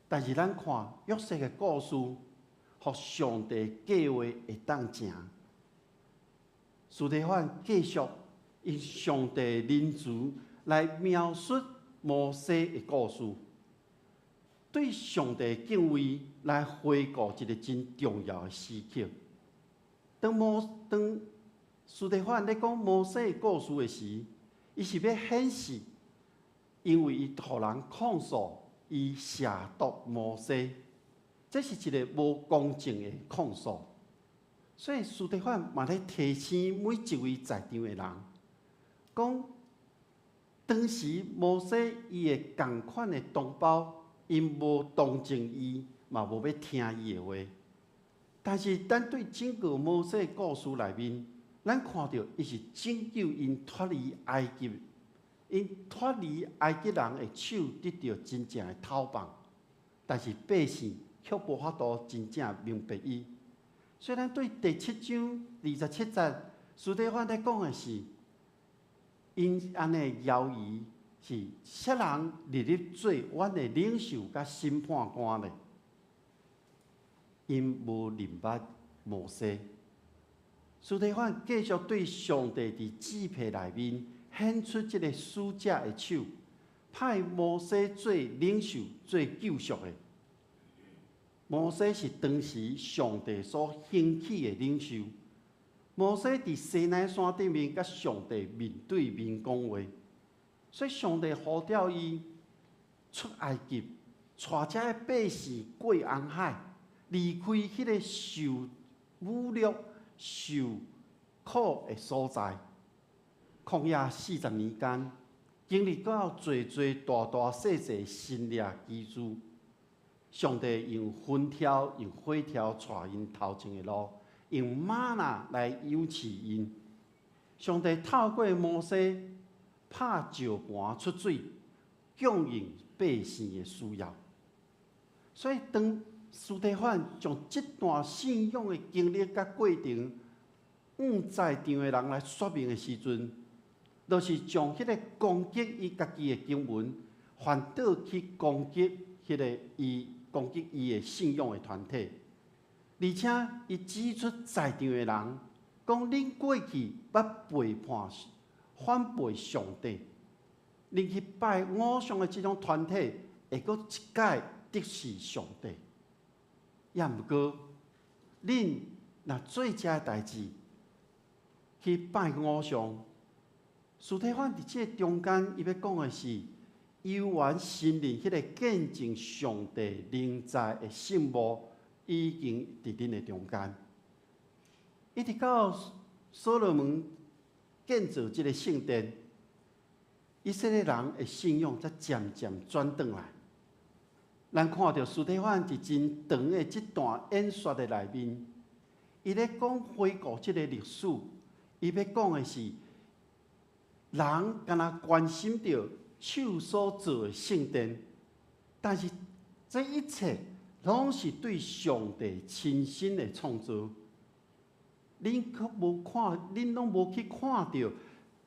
Speaker 1: 但是咱看約瑟的故事，予上帝計劃會當成。司提反繼續用上帝仁慈來描述摩西的故事，對上帝敬畏來回顧一个真重要的時刻。當司提反咧講摩西的故事的時，伊是欲顯示，因為伊予人控訴，伊褻瀆摩西，這是一个無公正的控訴。所以司提反嘛咧提醒每一位在場的人，講當時摩西伊的仝款的同胞，𪜶無同情伊，嘛無欲聽伊的話。但是咱對整個摩西的故事內面，咱看著伊是拯救𪜶脫離埃及，𪜶脫離埃及人的手，得著真正的解放。但是百姓卻無法度真正明白伊。所以咱對第七章二十七節，司提反咧講的是，𪜶按呢猶疑是啥人立你做阮的領袖佮審判官咧？𪜶無認捌摩西。司提反繼續對上帝佇支派內面顯出這个使者的手，派摩西做領袖、做救贖的。摩西是當時上帝所興起的領袖。摩西佇西奈山頂面佮上帝面對面講話，所以上帝呼召伊出埃及，帶這个百姓過紅海，離開彼个受侮辱、受苦的所在。曠野四十年間，經歷過濟濟大大細細神蹟奇事。上帝用雲柱、用火柱帶𪜶頭前的路，用嗎哪來養飼𪜶。上帝透過摩西拍石盤出水，供應百姓的需要。所以當司提反將這段信仰的經歷佮過程，向在場的人來說明的時陣，就是將彼个攻擊伊家己的經文，反倒去攻擊彼个伊攻擊伊的信仰的團體，而且伊指出在場的人，講恁過去捌背叛、反背上帝，恁去拜偶像的這種團體，會閣一擺敵視上帝。也毋過，恁若做這个代誌去拜偶像，司提反佇這个中間，伊欲講的是，猶原承認彼个見證上帝臨在的聖幕已經佇恁的中間。一直到所羅門建造這个聖殿，以色列人的信仰才漸漸轉轉來。咱看著司提反佇真長的這段演說的內面，伊咧講回顧這个歷史，伊欲講的是，人敢若關心著手所做的聖殿，但是這一切攏是對上帝親身的創造。恁卻無看，恁攏無去看著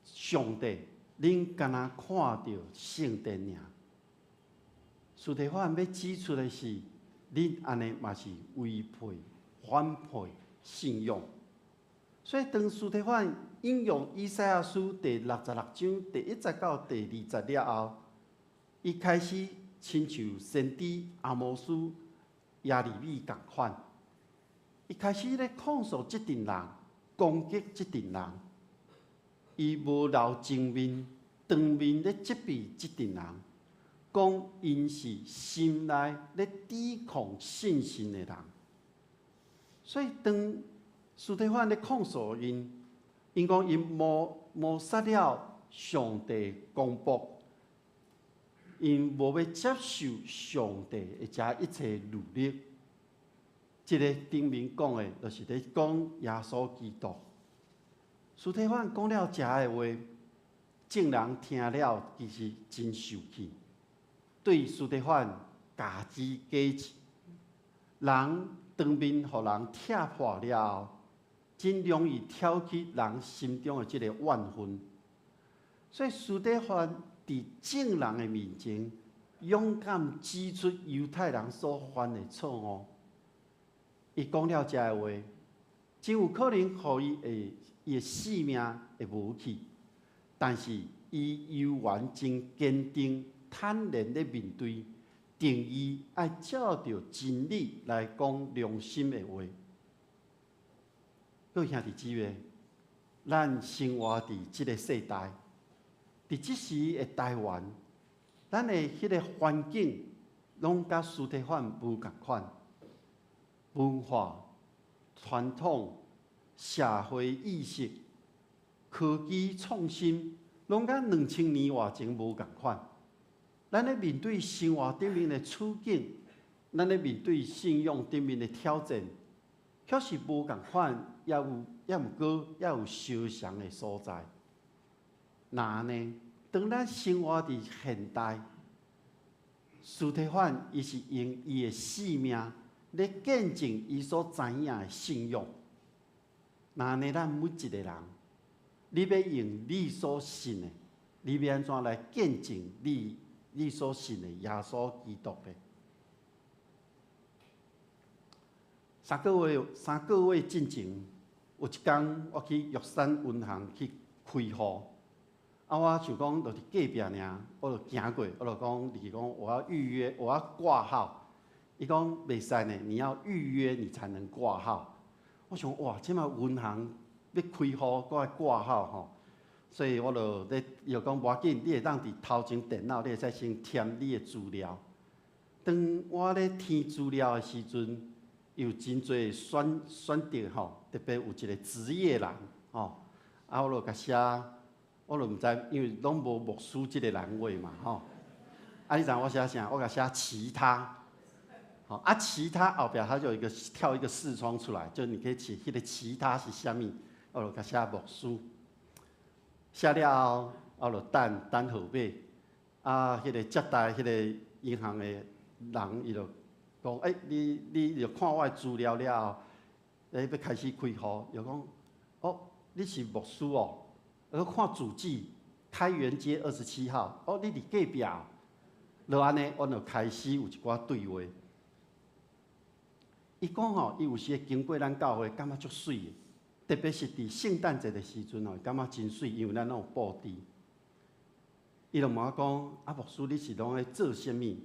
Speaker 1: 上帝，恁敢若看著聖殿爾。司提反欲指出的是，恁按呢嘛是違背、反背信仰。所以當司提反引用以賽亞書第66章第1節到第2節了後，伊開始親像先知阿摩司、耶利米仝款，伊開始咧控訴這陣人，攻擊這陣人，伊無留情面，當面咧責備這陣人，講𪜶是心內咧抵抗信心的人。所以當司提反咧控訴𪜶，𪜶講𪜶抹殺了上帝公僕，𪜶無欲接受上帝的這一切律例。這个頂面講的，就是咧講耶穌基督。司提反講了這个話，眾人聽了其實真受氣，對司提反共之解氣。人當面予人拆破了後，真容易挑起人心中的這個怨恨。所以司提反佇眾人的面前，勇敢指出猶太人所犯的錯誤。伊講了這个話，真有可能予伊會伊的性命會無去，但是伊猶原真堅定、坦然咧面對，定意愛照著真理來講良心的話。各位兄弟姊妹，咱生活佇這个世代，佇這時的台灣，咱的彼个環境攏佮司提反無仝款，文化、傳統、社會意識、科技創新，攏佮2000年外前無仝款。咱咧面對生活頂面的處境，咱咧面對信仰頂面的挑戰，確實無仝款，也毋過也有相像的所在。那呢，當咱生活佇現代，司提反伊是用伊的性命咧見證伊所知影的信仰。那呢，咱每一個人，你欲用你所信的，你欲按怎來見證你所信的耶穌基督呢？3個月進前，有一工我去玉山銀行去開戶，啊，我想講就佇隔壁爾，我就行過，我就講入去講我要預約，我要掛號。伊講袂使呢，你要預約你才能掛號。我想哇，這擺銀行欲開戶，閣愛掛號吼，所以我就咧，伊就講無要緊，你會當佇頭前電腦，你會使先填你的資料。當我咧填資料的時陣，有真濟選擇吼，特別有一個職業欄吼，啊，我就共寫，我就毋知，因為攏無牧師這個欄位嘛吼。啊，你知影我寫啥？我共寫其他，吼啊，其他後壁它就有一個跳一個視窗出來，就你可以寫彼個其他是啥物，我就共寫牧師。寫了後，我就等等號碼。啊，彼個接待彼個銀行的人，伊就講：欸，你就看我的資料了後，咧欲開始開戶，伊就講：哦，你是牧師哦？我看住址，開元街27號。哦，你佇隔壁。就按呢，阮就開始有一寡對話。伊講吼，伊有時會經過咱教會，感覺足媠的，特別是佇聖誕節的時陣吼，感覺真媠，因為咱攏有布置。伊就問我講：啊，牧師，你是攏咧做啥物？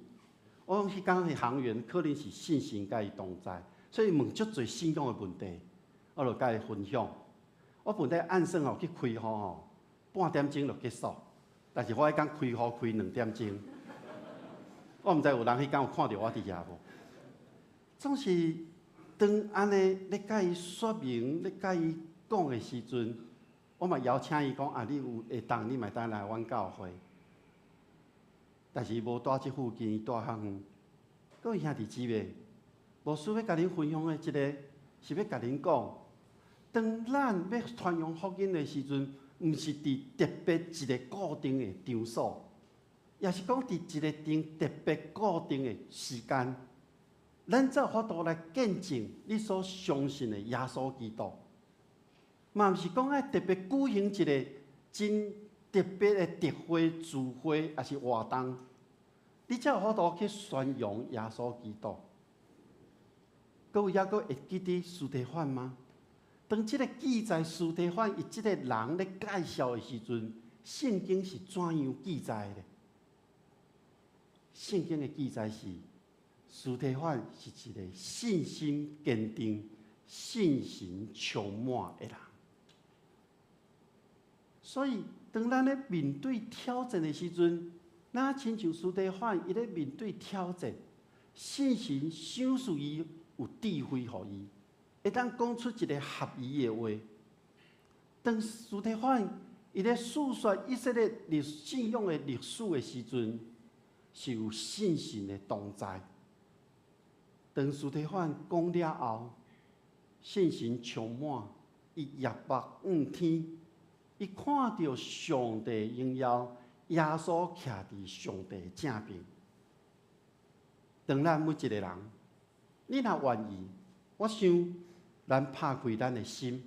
Speaker 1: 我講彼工的行員可能是信心佮伊同在，所以問足濟信仰的問題，我就佮伊分享。我本來按算吼去開戶吼，半點鐘就結束，但是我彼工開戶開2點鐘。我毋知有人彼工有看著我佇遐無？總是當按呢咧佮伊說明、咧佮伊講的時陣，我嘛邀請伊講：啊，你有會當，你嘛會當來阮教會。但是伊無蹛這附近，伊蹛較遠。各位兄弟姊妹，牧師欲共恁分享的這个，是欲共恁講，當咱欲傳揚福音的時陣，毋是佇特別一个固定的場所，抑是講佇一个定特別固定的時間，咱才有法度來見證你所相信的耶穌基督。嘛毋是講愛特別舉行一个真特別的特會聚會，抑是活動，你才有法度去宣揚耶穌基督。各位猶閣會記得司提反嗎？當這个記載司提反伊這个人咧介紹的時陣，聖經是怎樣記載的？聖經的記載是，司提反是一个信心堅定、信心充滿的人。所以，當咱咧面對挑戰的時陣，咱親像司提反，伊咧面對挑戰，聖神賞賜伊有智慧予伊，會當講出一个合宜的話。當司提反伊咧訴說以色列歷信仰的歷史的時陣，是有信心的同在。當司提反講了後，信心充滿，伊舉目向天，伊看著上帝榮耀，耶穌徛佇上帝正爿。當咱每一个人，你若願意，我想咱拍開咱的心，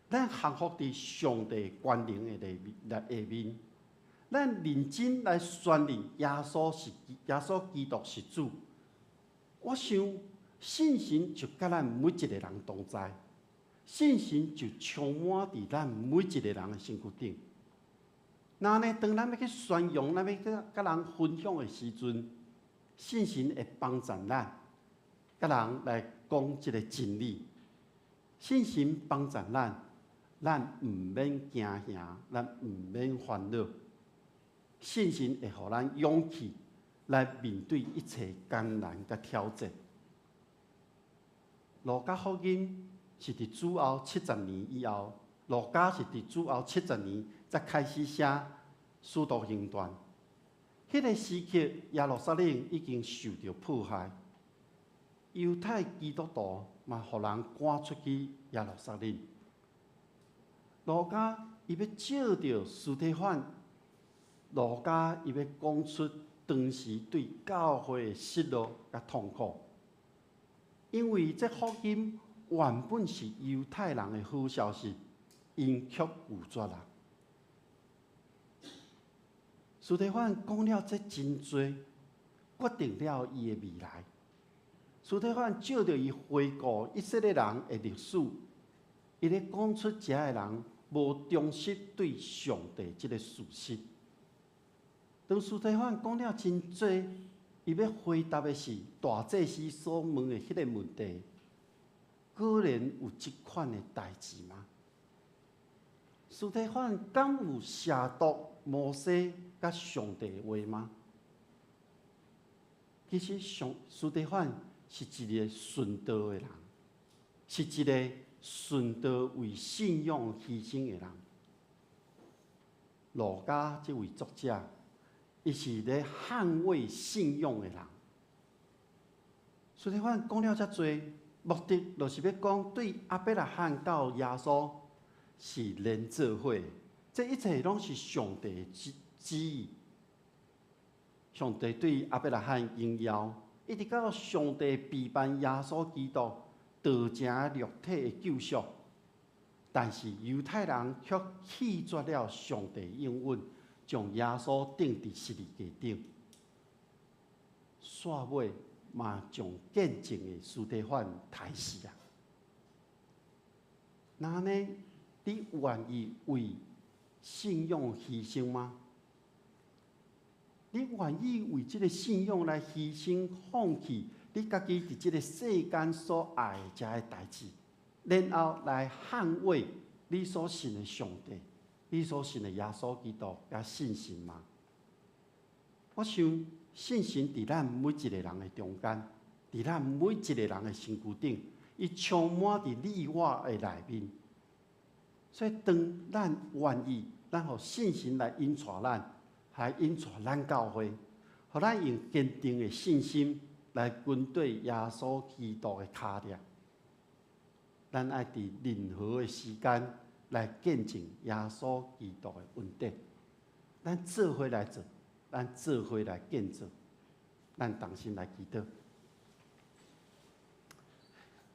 Speaker 1: 咱降服佇上帝權能的下面，咱認真來宣認耶穌是耶穌基督是主。我想聖神就佮咱每一个人同在，聖神就充滿佇咱每一个人的身軀頂。那呢，當咱欲去宣揚、咱欲去佮人分享的時陣，聖神會幫助咱，佮人來講這个真理。聖神幫助咱，咱毋免驚嚇，咱毋免煩惱。信心會予咱勇氣來面對一切艱難佮挑戰。路加福音是佇主後七十年以後，路加是佇主後七十年才開始寫《使徒行傳》。彼个時刻，耶路撒冷已經受著迫害，猶太基督徒嘛，予人趕出去耶路撒冷。路加伊欲借著司提反，路加伊欲講出當時對教會的失落佮痛苦，因為這福音原本是猶太人的好消息，𪜶卻拒絕啦。司提反講了這真濟，決定了伊的未來。司提反借著伊回顧以色列人的歷史，伊咧講出遮的人無忠實對上帝這个事實。當司提反講了真濟，伊欲回答的是大祭司所問的彼个問題：果然有這款的代誌嗎？司提反敢有褻瀆摩西佮上帝的話嗎？其實上司提反是一個殉道的人，是一个殉道為信仰犧牲的人。路加這位作者，伊是咧捍衛信仰的人。司提反講了遮濟，目的就是欲講對亞伯拉罕到耶穌是連做伙，這一切攏是上帝的旨意。上帝對亞伯拉罕榮耀，一直到上帝備辦耶穌基督道成肉體的救贖，但是猶太人卻棄絕了上帝應允，將耶穌釘佇十字架頂。煞尾嘛將見證的司提反刣死啊！那按呢，你願意為信仰犧牲嗎？你願意為這个信仰來犧牲、放棄你家己佇這个世間所愛的這个代誌，然後來捍衛你所信的上帝、你所信的耶穌基督佮信心嗎？我想信心佇咱每一个人的中間，佇咱每一个人的身軀頂，伊充滿佇你我的內面。所以，當咱願意，咱予信心來引帶咱，來引帶咱教會，予咱用堅定的信心來跟綴耶穌基督的跤跡。咱愛佇任何的時間來見證耶穌基督的恩典。咱做伙來做，咱做伙來見證，咱同心來祈禱。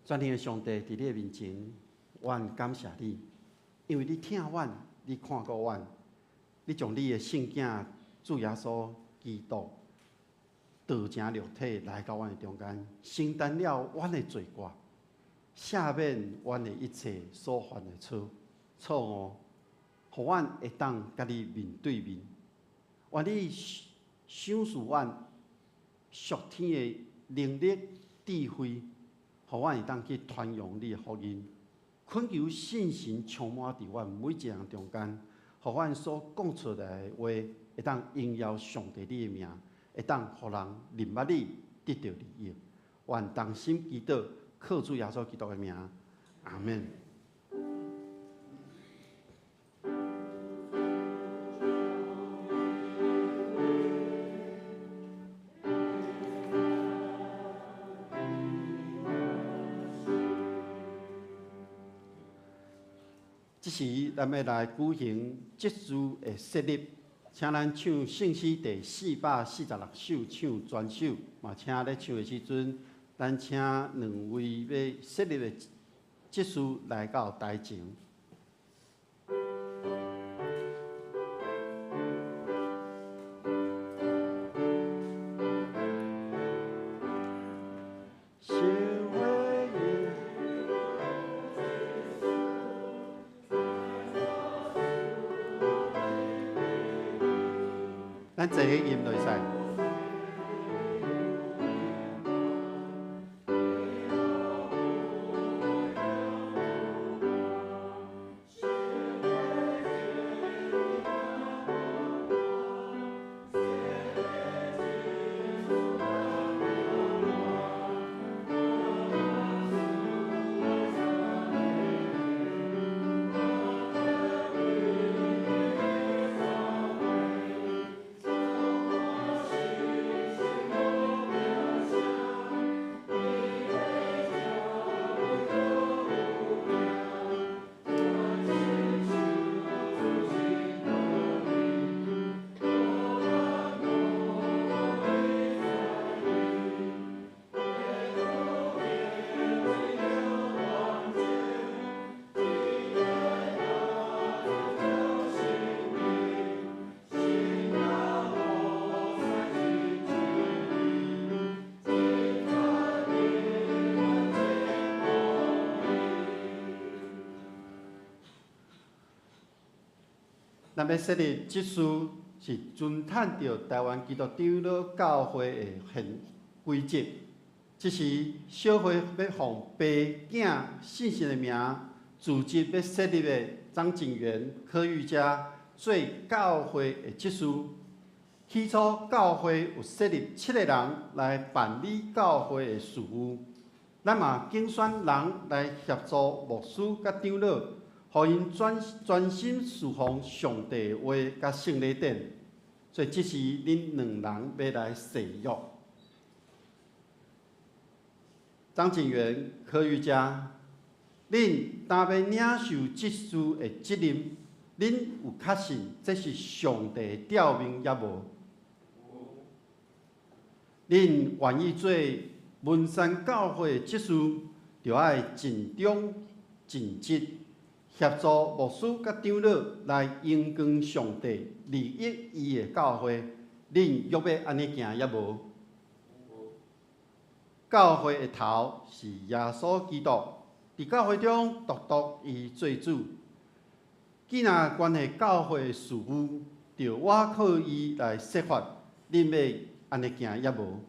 Speaker 1: 全能的上帝，佇你的面前，阮感謝你，因為你疼阮，你看顧阮，你將你的聖囝主耶穌基督道成肉體來到阮的中間，承擔了阮的罪過，赦免阮的一切所犯的錯誤，予阮會當佮你面對面。願你賞賜阮屬天的能力、智慧，予阮會當去傳揚你的福音。懇求聖神充滿佇阮每一個人中間，予阮所講出來的話，會當榮耀上帝你的名，會當予人認捌你，得著利益。願同心祈禱，靠主耶穌基督的名，阿們。這時，咱欲來舉行執事的設立，請咱唱聖詩第446首，唱全首。嘛，請咧唱的時陣，咱請兩位欲設立的執事來到台前。咱坐去吟就會使。咱欲設立執事是遵趁著臺灣基督長老教會的現規則，這是小會欲奉爸囝聖神的名，組織欲設立的張景元、柯玉佳做教會的執事。起初教會有設立七个人來辦理教會的事務，咱嘛揀選人來協助牧師佮長老。予𪜶專心事奉上帝的話佮聖禮典，所以這是恁兩人欲來誓約。張景元、柯玉佳，恁擔欲領受執事的責任，恁有确信這是上帝的召命抑無？恁願意做文山教會的執事，就愛盡忠盡職，協助牧師佮長老來榮光上帝，利益伊的教會。恁欲欲按呢行抑無？教會的頭是耶穌基督，佇教會中獨獨伊做主。既若關係教會的事務，著倚靠伊來設法，恁欲按呢行抑無？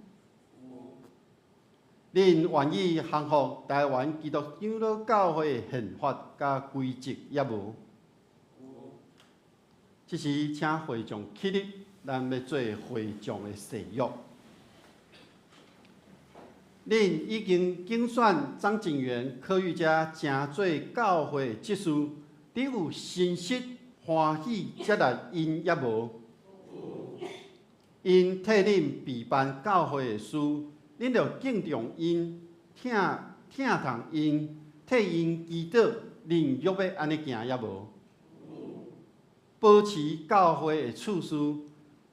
Speaker 1: 恁願意降服台灣基督長老教會的憲法佮規則抑無？這時請會眾起立，咱欲做會眾的誓約。恁已經揀選張景元、柯玉佳成做教會執事，你有誠實歡喜接納𪜶抑無？𪜶替恁備辦教會的事，恁著敬重𪜶、疼疼痛𪜶、替𪜶祈禱，恁欲欲按呢行抑無？保持教會的次序，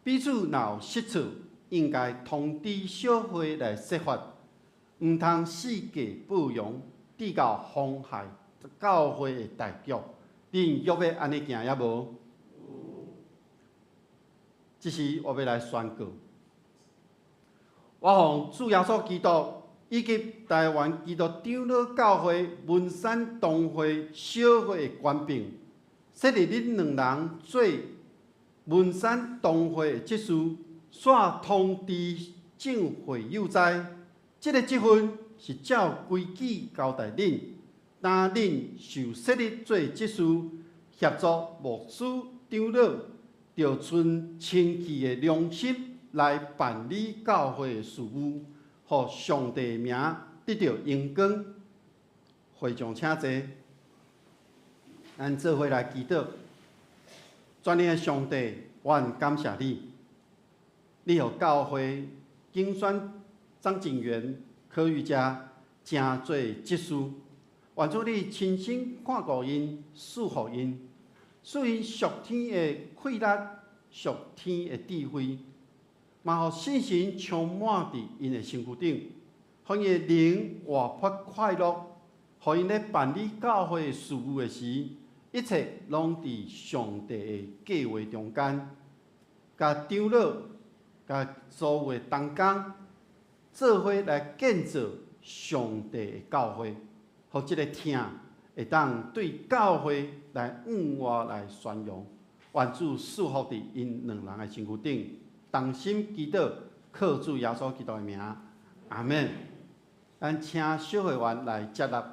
Speaker 1: 彼此若有失錯，應該通知小會來說法，毋通四界報揚，致到妨害教會的大局。恁欲欲按呢行抑無？這時我欲來宣告，我奉主耶穌基督以及台灣基督長老教會文山堂會小會的權柄，設立恁兩人做文山堂會的執事，煞通知眾會友知，這个職分是照規矩交代恁，當恁受設立做執事，協助牧師長老，著存清氣的良心來辦理教會的事務，予上帝的名得著榮光。會眾請坐，咱做伙來祈禱。全能的上帝，阮感謝你，你予教會揀選張景元、柯玉佳成做執事，願主你親身看顧𪜶，賜福𪜶，賜𪜶屬天的氣力、屬天的智慧，嘛予聖神充滿佇𪜶的身軀頂，予𪜶的靈活潑快樂，予𪜶咧辦理教會的事務的時，一切攏佇上帝的計劃中間，共長老、共所有的同工做伙來建造上帝的教會，予這个疼會當對教會來向外來宣揚。願主賜福佇𪜶兩人的身軀頂，同心祈禱，靠主耶穌基督的名，阿們。咱請小會員來接納。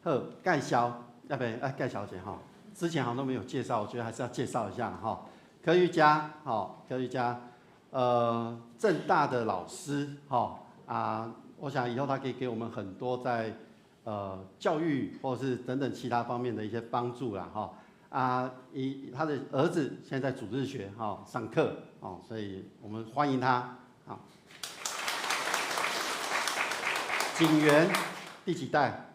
Speaker 1: 好，介紹，要不要介紹一下吼？之前好像都沒有介紹，我覺得還是要介紹一下哈。柯玉佳，吼，柯玉佳，政大的老師，吼啊，我想以後他可以給我們很多在教育或是等等其他方面的一些幫助啦，哈啊，以他的兒子現在在主日學哈上課，哦，所以我們歡迎他，好。景元第幾代？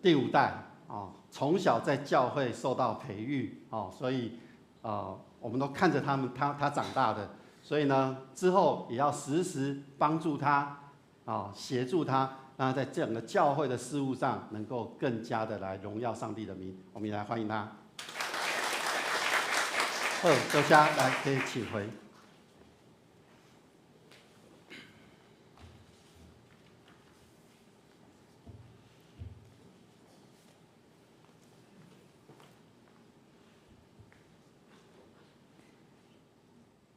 Speaker 1: 第五代哦，從小在教會受到培育哦，所以我們都看着他們，他長大的，所以呢，之後也要時時幫助他啊，協助他，讓他在整個教會的事務上能夠更加的來榮耀上帝的名。我們也來歡迎他。好，多謝，來可以請回。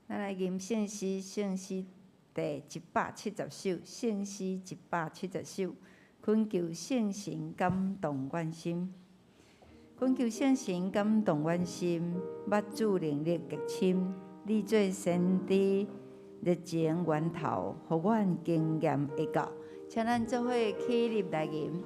Speaker 4: 咱來吟聖詩，聖詩第170首，聖詩170首，懇求聖神感動阮心，懇求聖神感動阮心，捌主能力極深，你做先知，熱情源頭，予阮經驗會到。請咱做伙起立來吟。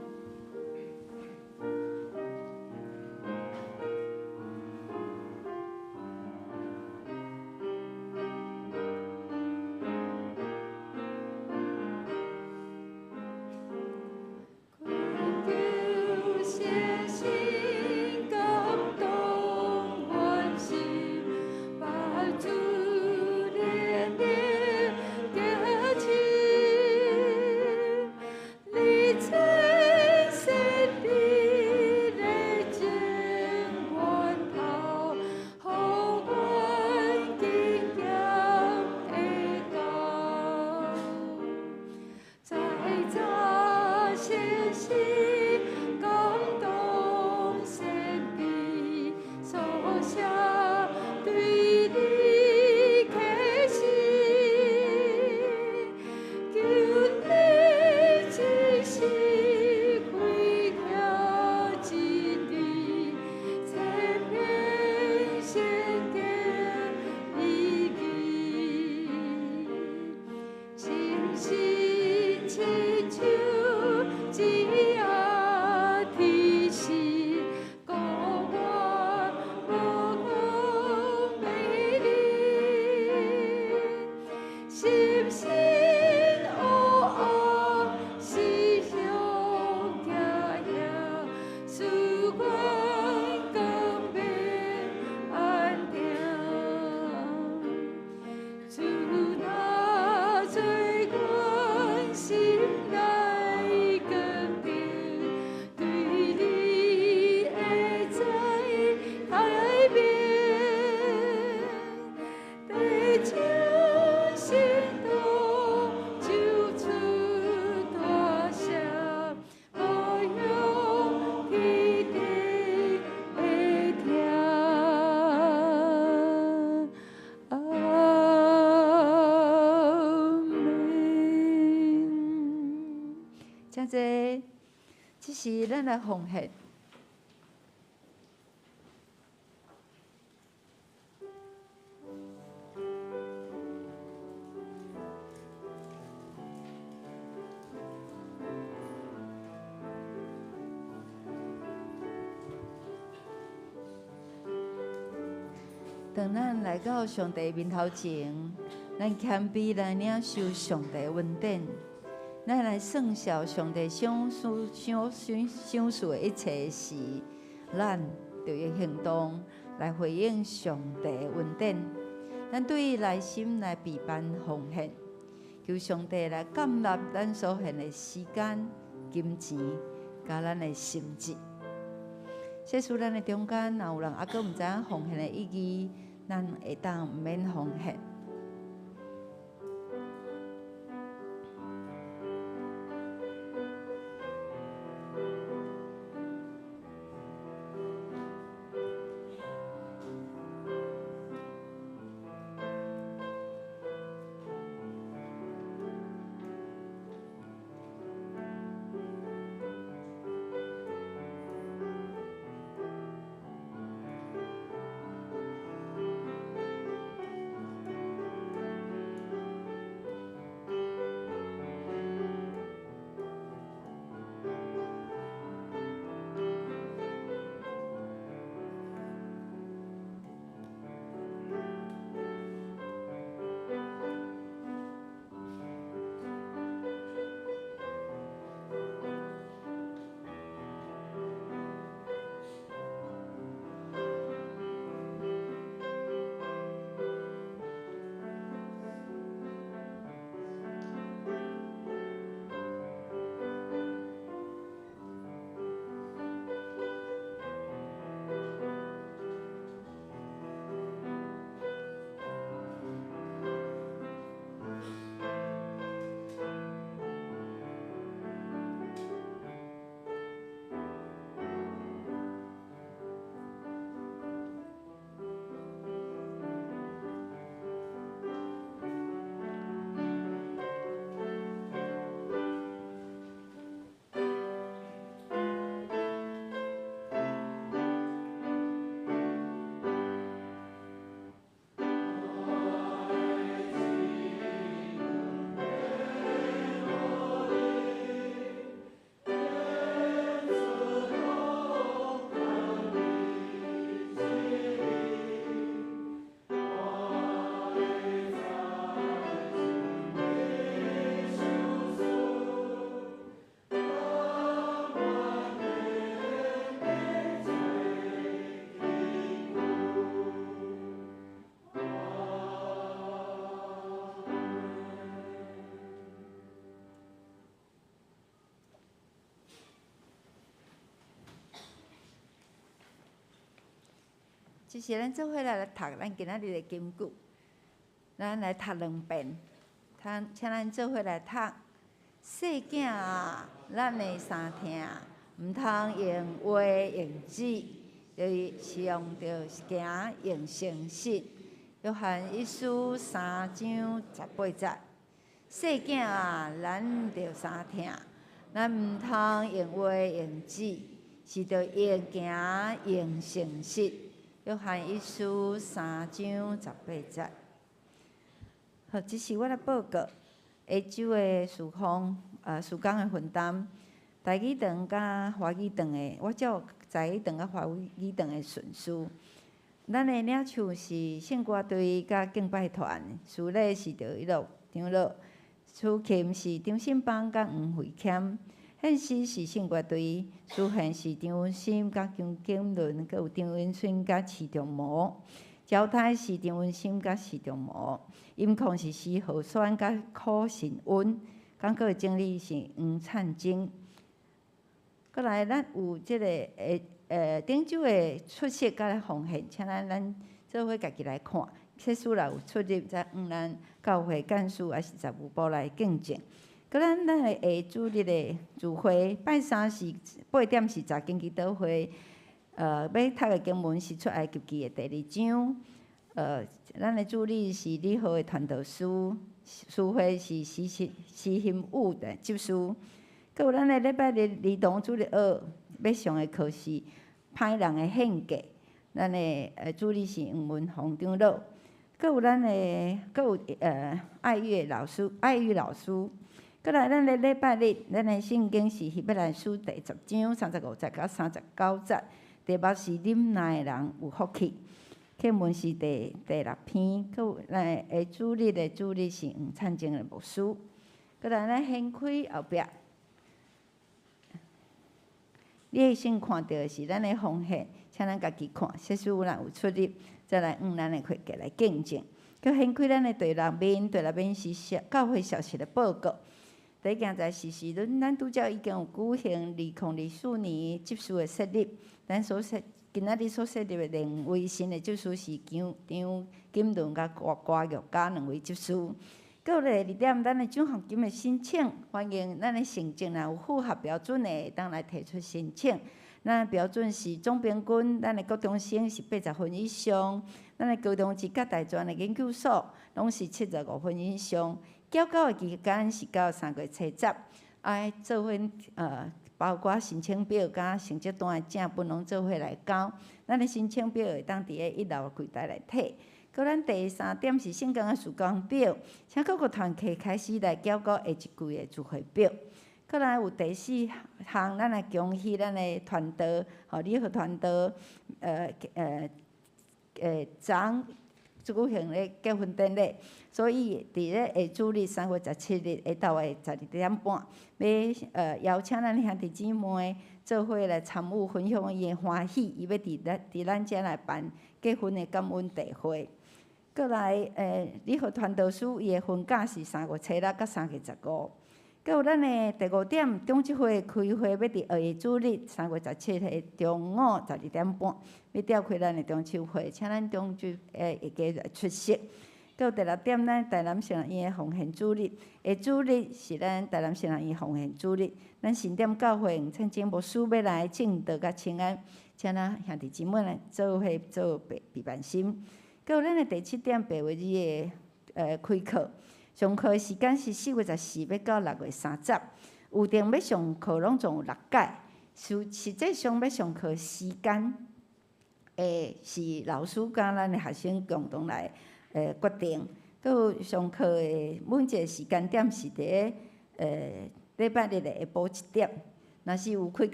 Speaker 4: 這這是咱來奉獻。當咱來到上帝面頭前，咱謙卑來領受上帝恩典。咱來算數上帝賞賜、賞賞賞賜的一切時，咱就用行動來回應上帝恩典。咱對內心來備辦奉獻，求上帝來建立咱所獻的時間、金錢，佮咱的心志。假使咱的中間若有人猶閣毋知影奉獻的意義，咱會當毋免奉獻。這是咱做伙來讀咱今仔日的金句，咱來讀兩遍，請咱做伙來讀。細囝啊，咱的相疼，毋通用話用舌，就是上著行用誠實。約翰一書三章十八節。細囝啊，咱著相疼，咱毋通用話用舌，是著用行用誠實。約翰一書三章十八節。好，這是我來報告下晝的事奉，事工的分擔。台語堂佮華語堂的，我照台語堂佮華語堂的順序。咱的領唱是聖歌隊佮敬拜團，司禮是著一樂長老，司琴是張信邦佮黃惠謙，獻詩是聖歌隊，司獻是張文心佮張景倫，閣有張文春佮徐仲模。交代是張文心佮徐仲模，音控是施浩宣佮柯信温，講課的經理是黃燦晶。閣來，咱有這个頂週的出席佮奉獻，請咱做伙家己來看。設施若有出入，再向咱教會幹事抑是雜務部來見證。閣咱的下主日的聚會，拜三是8點是查經祈禱會。欲讀的經文是出埃及記的第二章。咱的主禮是李浩的傳道師，司會是施施施興武的執事。閣有咱的禮拜日兒童主日學欲上的課是歹人的獻計。咱的主禮是黃文宏長老。閣有咱的，閣有愛樂老師，愛玉老師。閣來咱的禮拜日，咱的聖經是希伯來書第十章三十五節到三十九節，題目是忍耐的人有福氣。課文是第六篇。閣有咱的主日的主禮是黃燦晶的牧師。閣來咱掀開後壁，你會先看著的是咱的奉獻，請咱家己看，設使若有出入，再來向咱的會計來見證。閣掀開咱的第六面，第六面是教會消息的報告。第一件代誌是，咱拄才已經有舉行2024年執事的設立，咱所設今仔日所設立的兩位新的執事是張張金倫佮郭郭玉嘉兩位執事。閣有第二點，咱的獎學金的申請，歡迎咱的成績若有符合標準的，會當來提出申請。咱的標準是總平均，咱的國中生是80分以上，咱的高中職佮大專的研究所攏是75分以上。繳交的期間是到3月初十，愛做伙包括申請表佮成績單的正本攏做伙來交。咱的申請表會當佇咧一樓櫃台來提。閣咱第三點是聖工的時間表，請各個團契開始來繳交下一季的聚會表。閣來有第四項，咱來恭喜咱的傳道，吼，禮和傳道，昨舉行咧結婚典禮，所以佇咧下主日3月17日下晝的12點半，欲邀請咱兄弟姊妹做伙來參與分享伊的歡喜，伊欲佇咱遮來辦結婚的感恩大會。閣來，禮和傳道師伊的婚假是3月初六佮3月15。閣有咱的第五點，長執會開會欲佇下主日3月17日中午12點半，欲召開咱的中執會，請咱中執會加來出席。閣有第六點，咱台南神學院的奉獻主日，下主日是咱台南神學院奉獻主日，咱新店教會黃燦晶牧師欲來證道佮請安，請咱兄弟姊妹來做伙做備備辦心。閣有咱的第七點，白話字的開課。上課時間是4月14欲到6月30，預定欲上課攏總有六屆，實際上欲上課時間，是老師佮咱的學生共同來決定。閣有上課的每一個時間點是佇咧禮拜日的下晡1點。若是有開課時，會準備簡單的午餐。閣來第四點，咱有分做兩班，有一个基礎班，咱的老師是郭德文老師，閣有進階班的是陳勝勇老師。請咱若有意向欲來報名，請去到一樓的櫃台來報名。報名截止的時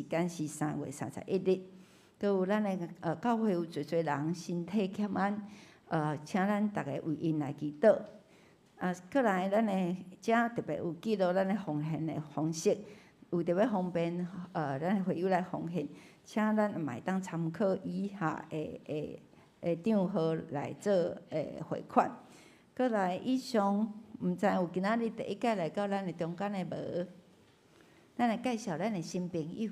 Speaker 4: 間是3月31日。閣有咱的教會有濟濟人身體欠安，請咱逐家為𪜶來祈禱。啊，閣來咱的遮特別有記錄咱的奉獻的方式。为著欲方便，咱会友来奉献，请咱嘛会当参考以下的账号来做汇款。阁来，以上毋知有今仔日第一摆来到咱的中间的无？咱来介绍咱的新朋友。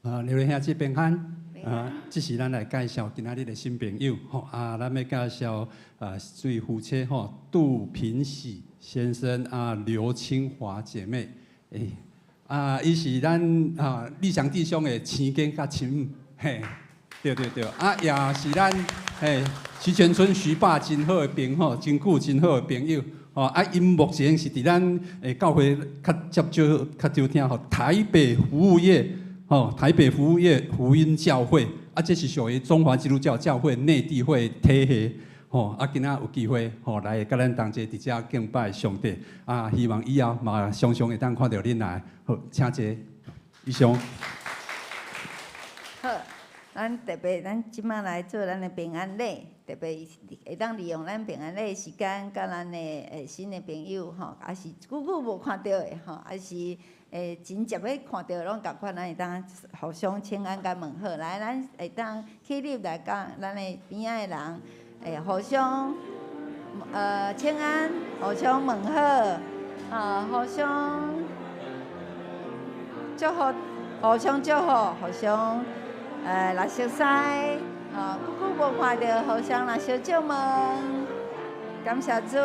Speaker 6: 啊，刘仁兄姊平安。啊，这是咱来介绍今仔日的新朋友吼。啊，咱欲介绍啊，对夫妻吼，杜平喜先生啊，刘清华姐妹。欸，啊，伊是咱啊立祥弟兄的亲家佮亲母，嘿，对对对，啊，也是咱嘿徐全村徐爸真好的朋友，真久真好的朋友。吼，啊，𪜶目前是伫咱教会较接少较少听吼，台北服务业。吼，台北服务业福音教会，啊，这是属于中华基督教教会内地会体系，吼，啊，今仔有机会吼来佮咱同齐伫遮敬拜上帝，啊，希望以后嘛常常会当看著恁来，好，请坐，以上。
Speaker 4: 好，咱特别，咱这摆来做咱的平安礼，特别会当利用咱平安礼的时间，佮咱的新的朋友吼，抑是久久无看著的吼，抑是真捷欲看著拢仝款，咱会当互相请安佮问好。来，咱会当起立来佮咱的边仔的人，会互相请安，互相问好，啊，互相祝福，互相祝福，互相若熟似，啊，久久无看著，互相来相借问，感谢主。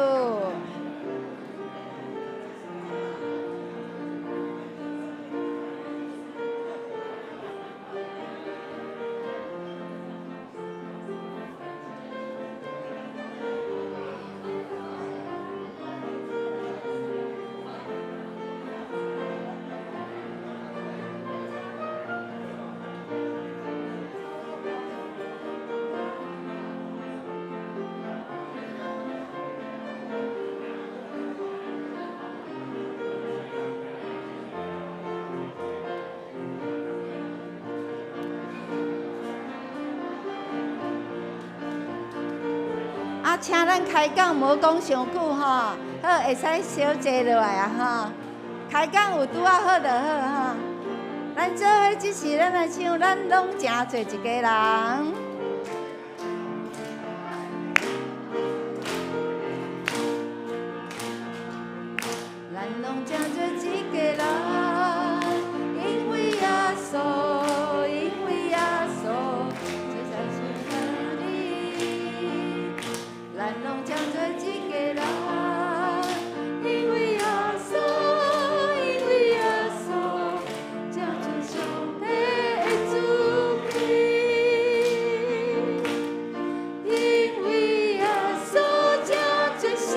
Speaker 4: 啊，请咱开讲，无讲伤久吼，好，会使小坐落来啊吼。开讲有拄仔好就好吼。咱做伙只是咱来唱，咱拢成做一家人。咱拢成做一家人，因为耶稣，因为耶稣，这才是真理。咱拢成做一家人，因为耶稣，因为耶稣，成做上帝的子民。因为耶稣成做圣，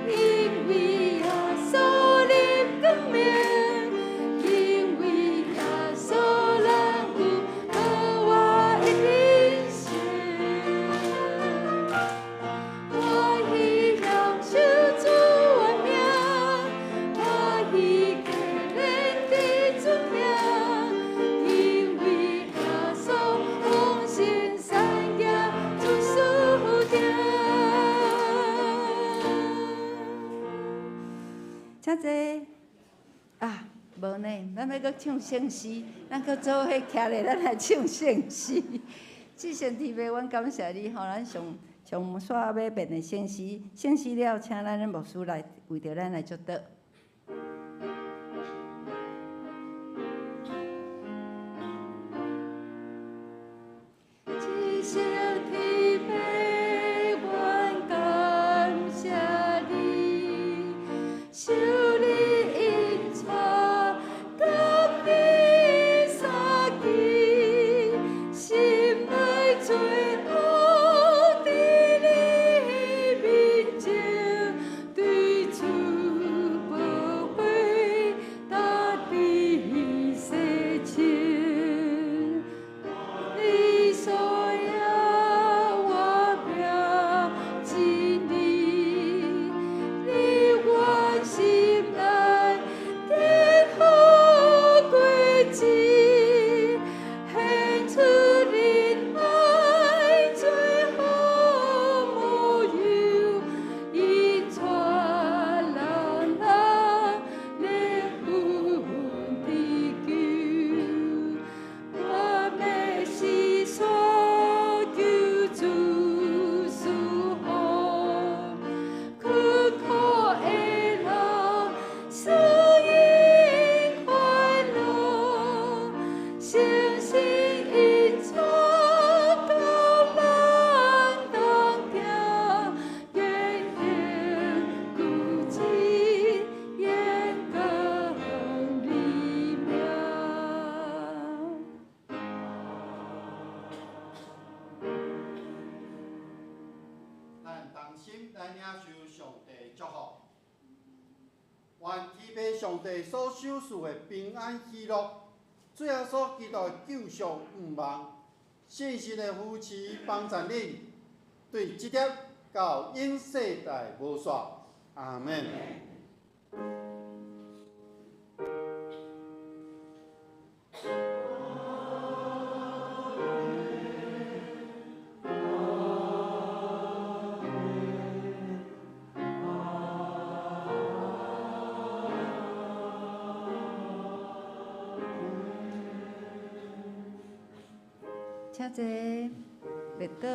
Speaker 4: 因为耶稣赐光明，因为耶稣咱有好活的人生。欢喜享受主的名，欢喜坚忍伫主名，因为耶稣丰盛产业主赐定。请坐。啊，无呢，咱欲阁唱圣诗，咱阁做伙徛咧，咱来唱圣诗。至圣天父，阮感谢你吼，咱上上煞欲念的圣诗，圣诗了，请咱的牧师来为著咱来祝祷。
Speaker 5: 至圣天父，阮感谢你，受你引带，甲你相见，心内罪恶伫你面前，对主宝血大地洗清。你所要我命真理，你原是
Speaker 1: 父上帝所賞賜的平安喜樂，主耶穌基督的救贖盼望，聖神的扶持幫助恁，對這粒到永世代無煞。阿們。
Speaker 4: 請坐，別倒。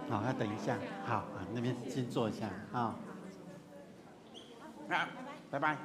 Speaker 1: 好，要等一下。好，那邊先坐一下。好，好，拜拜。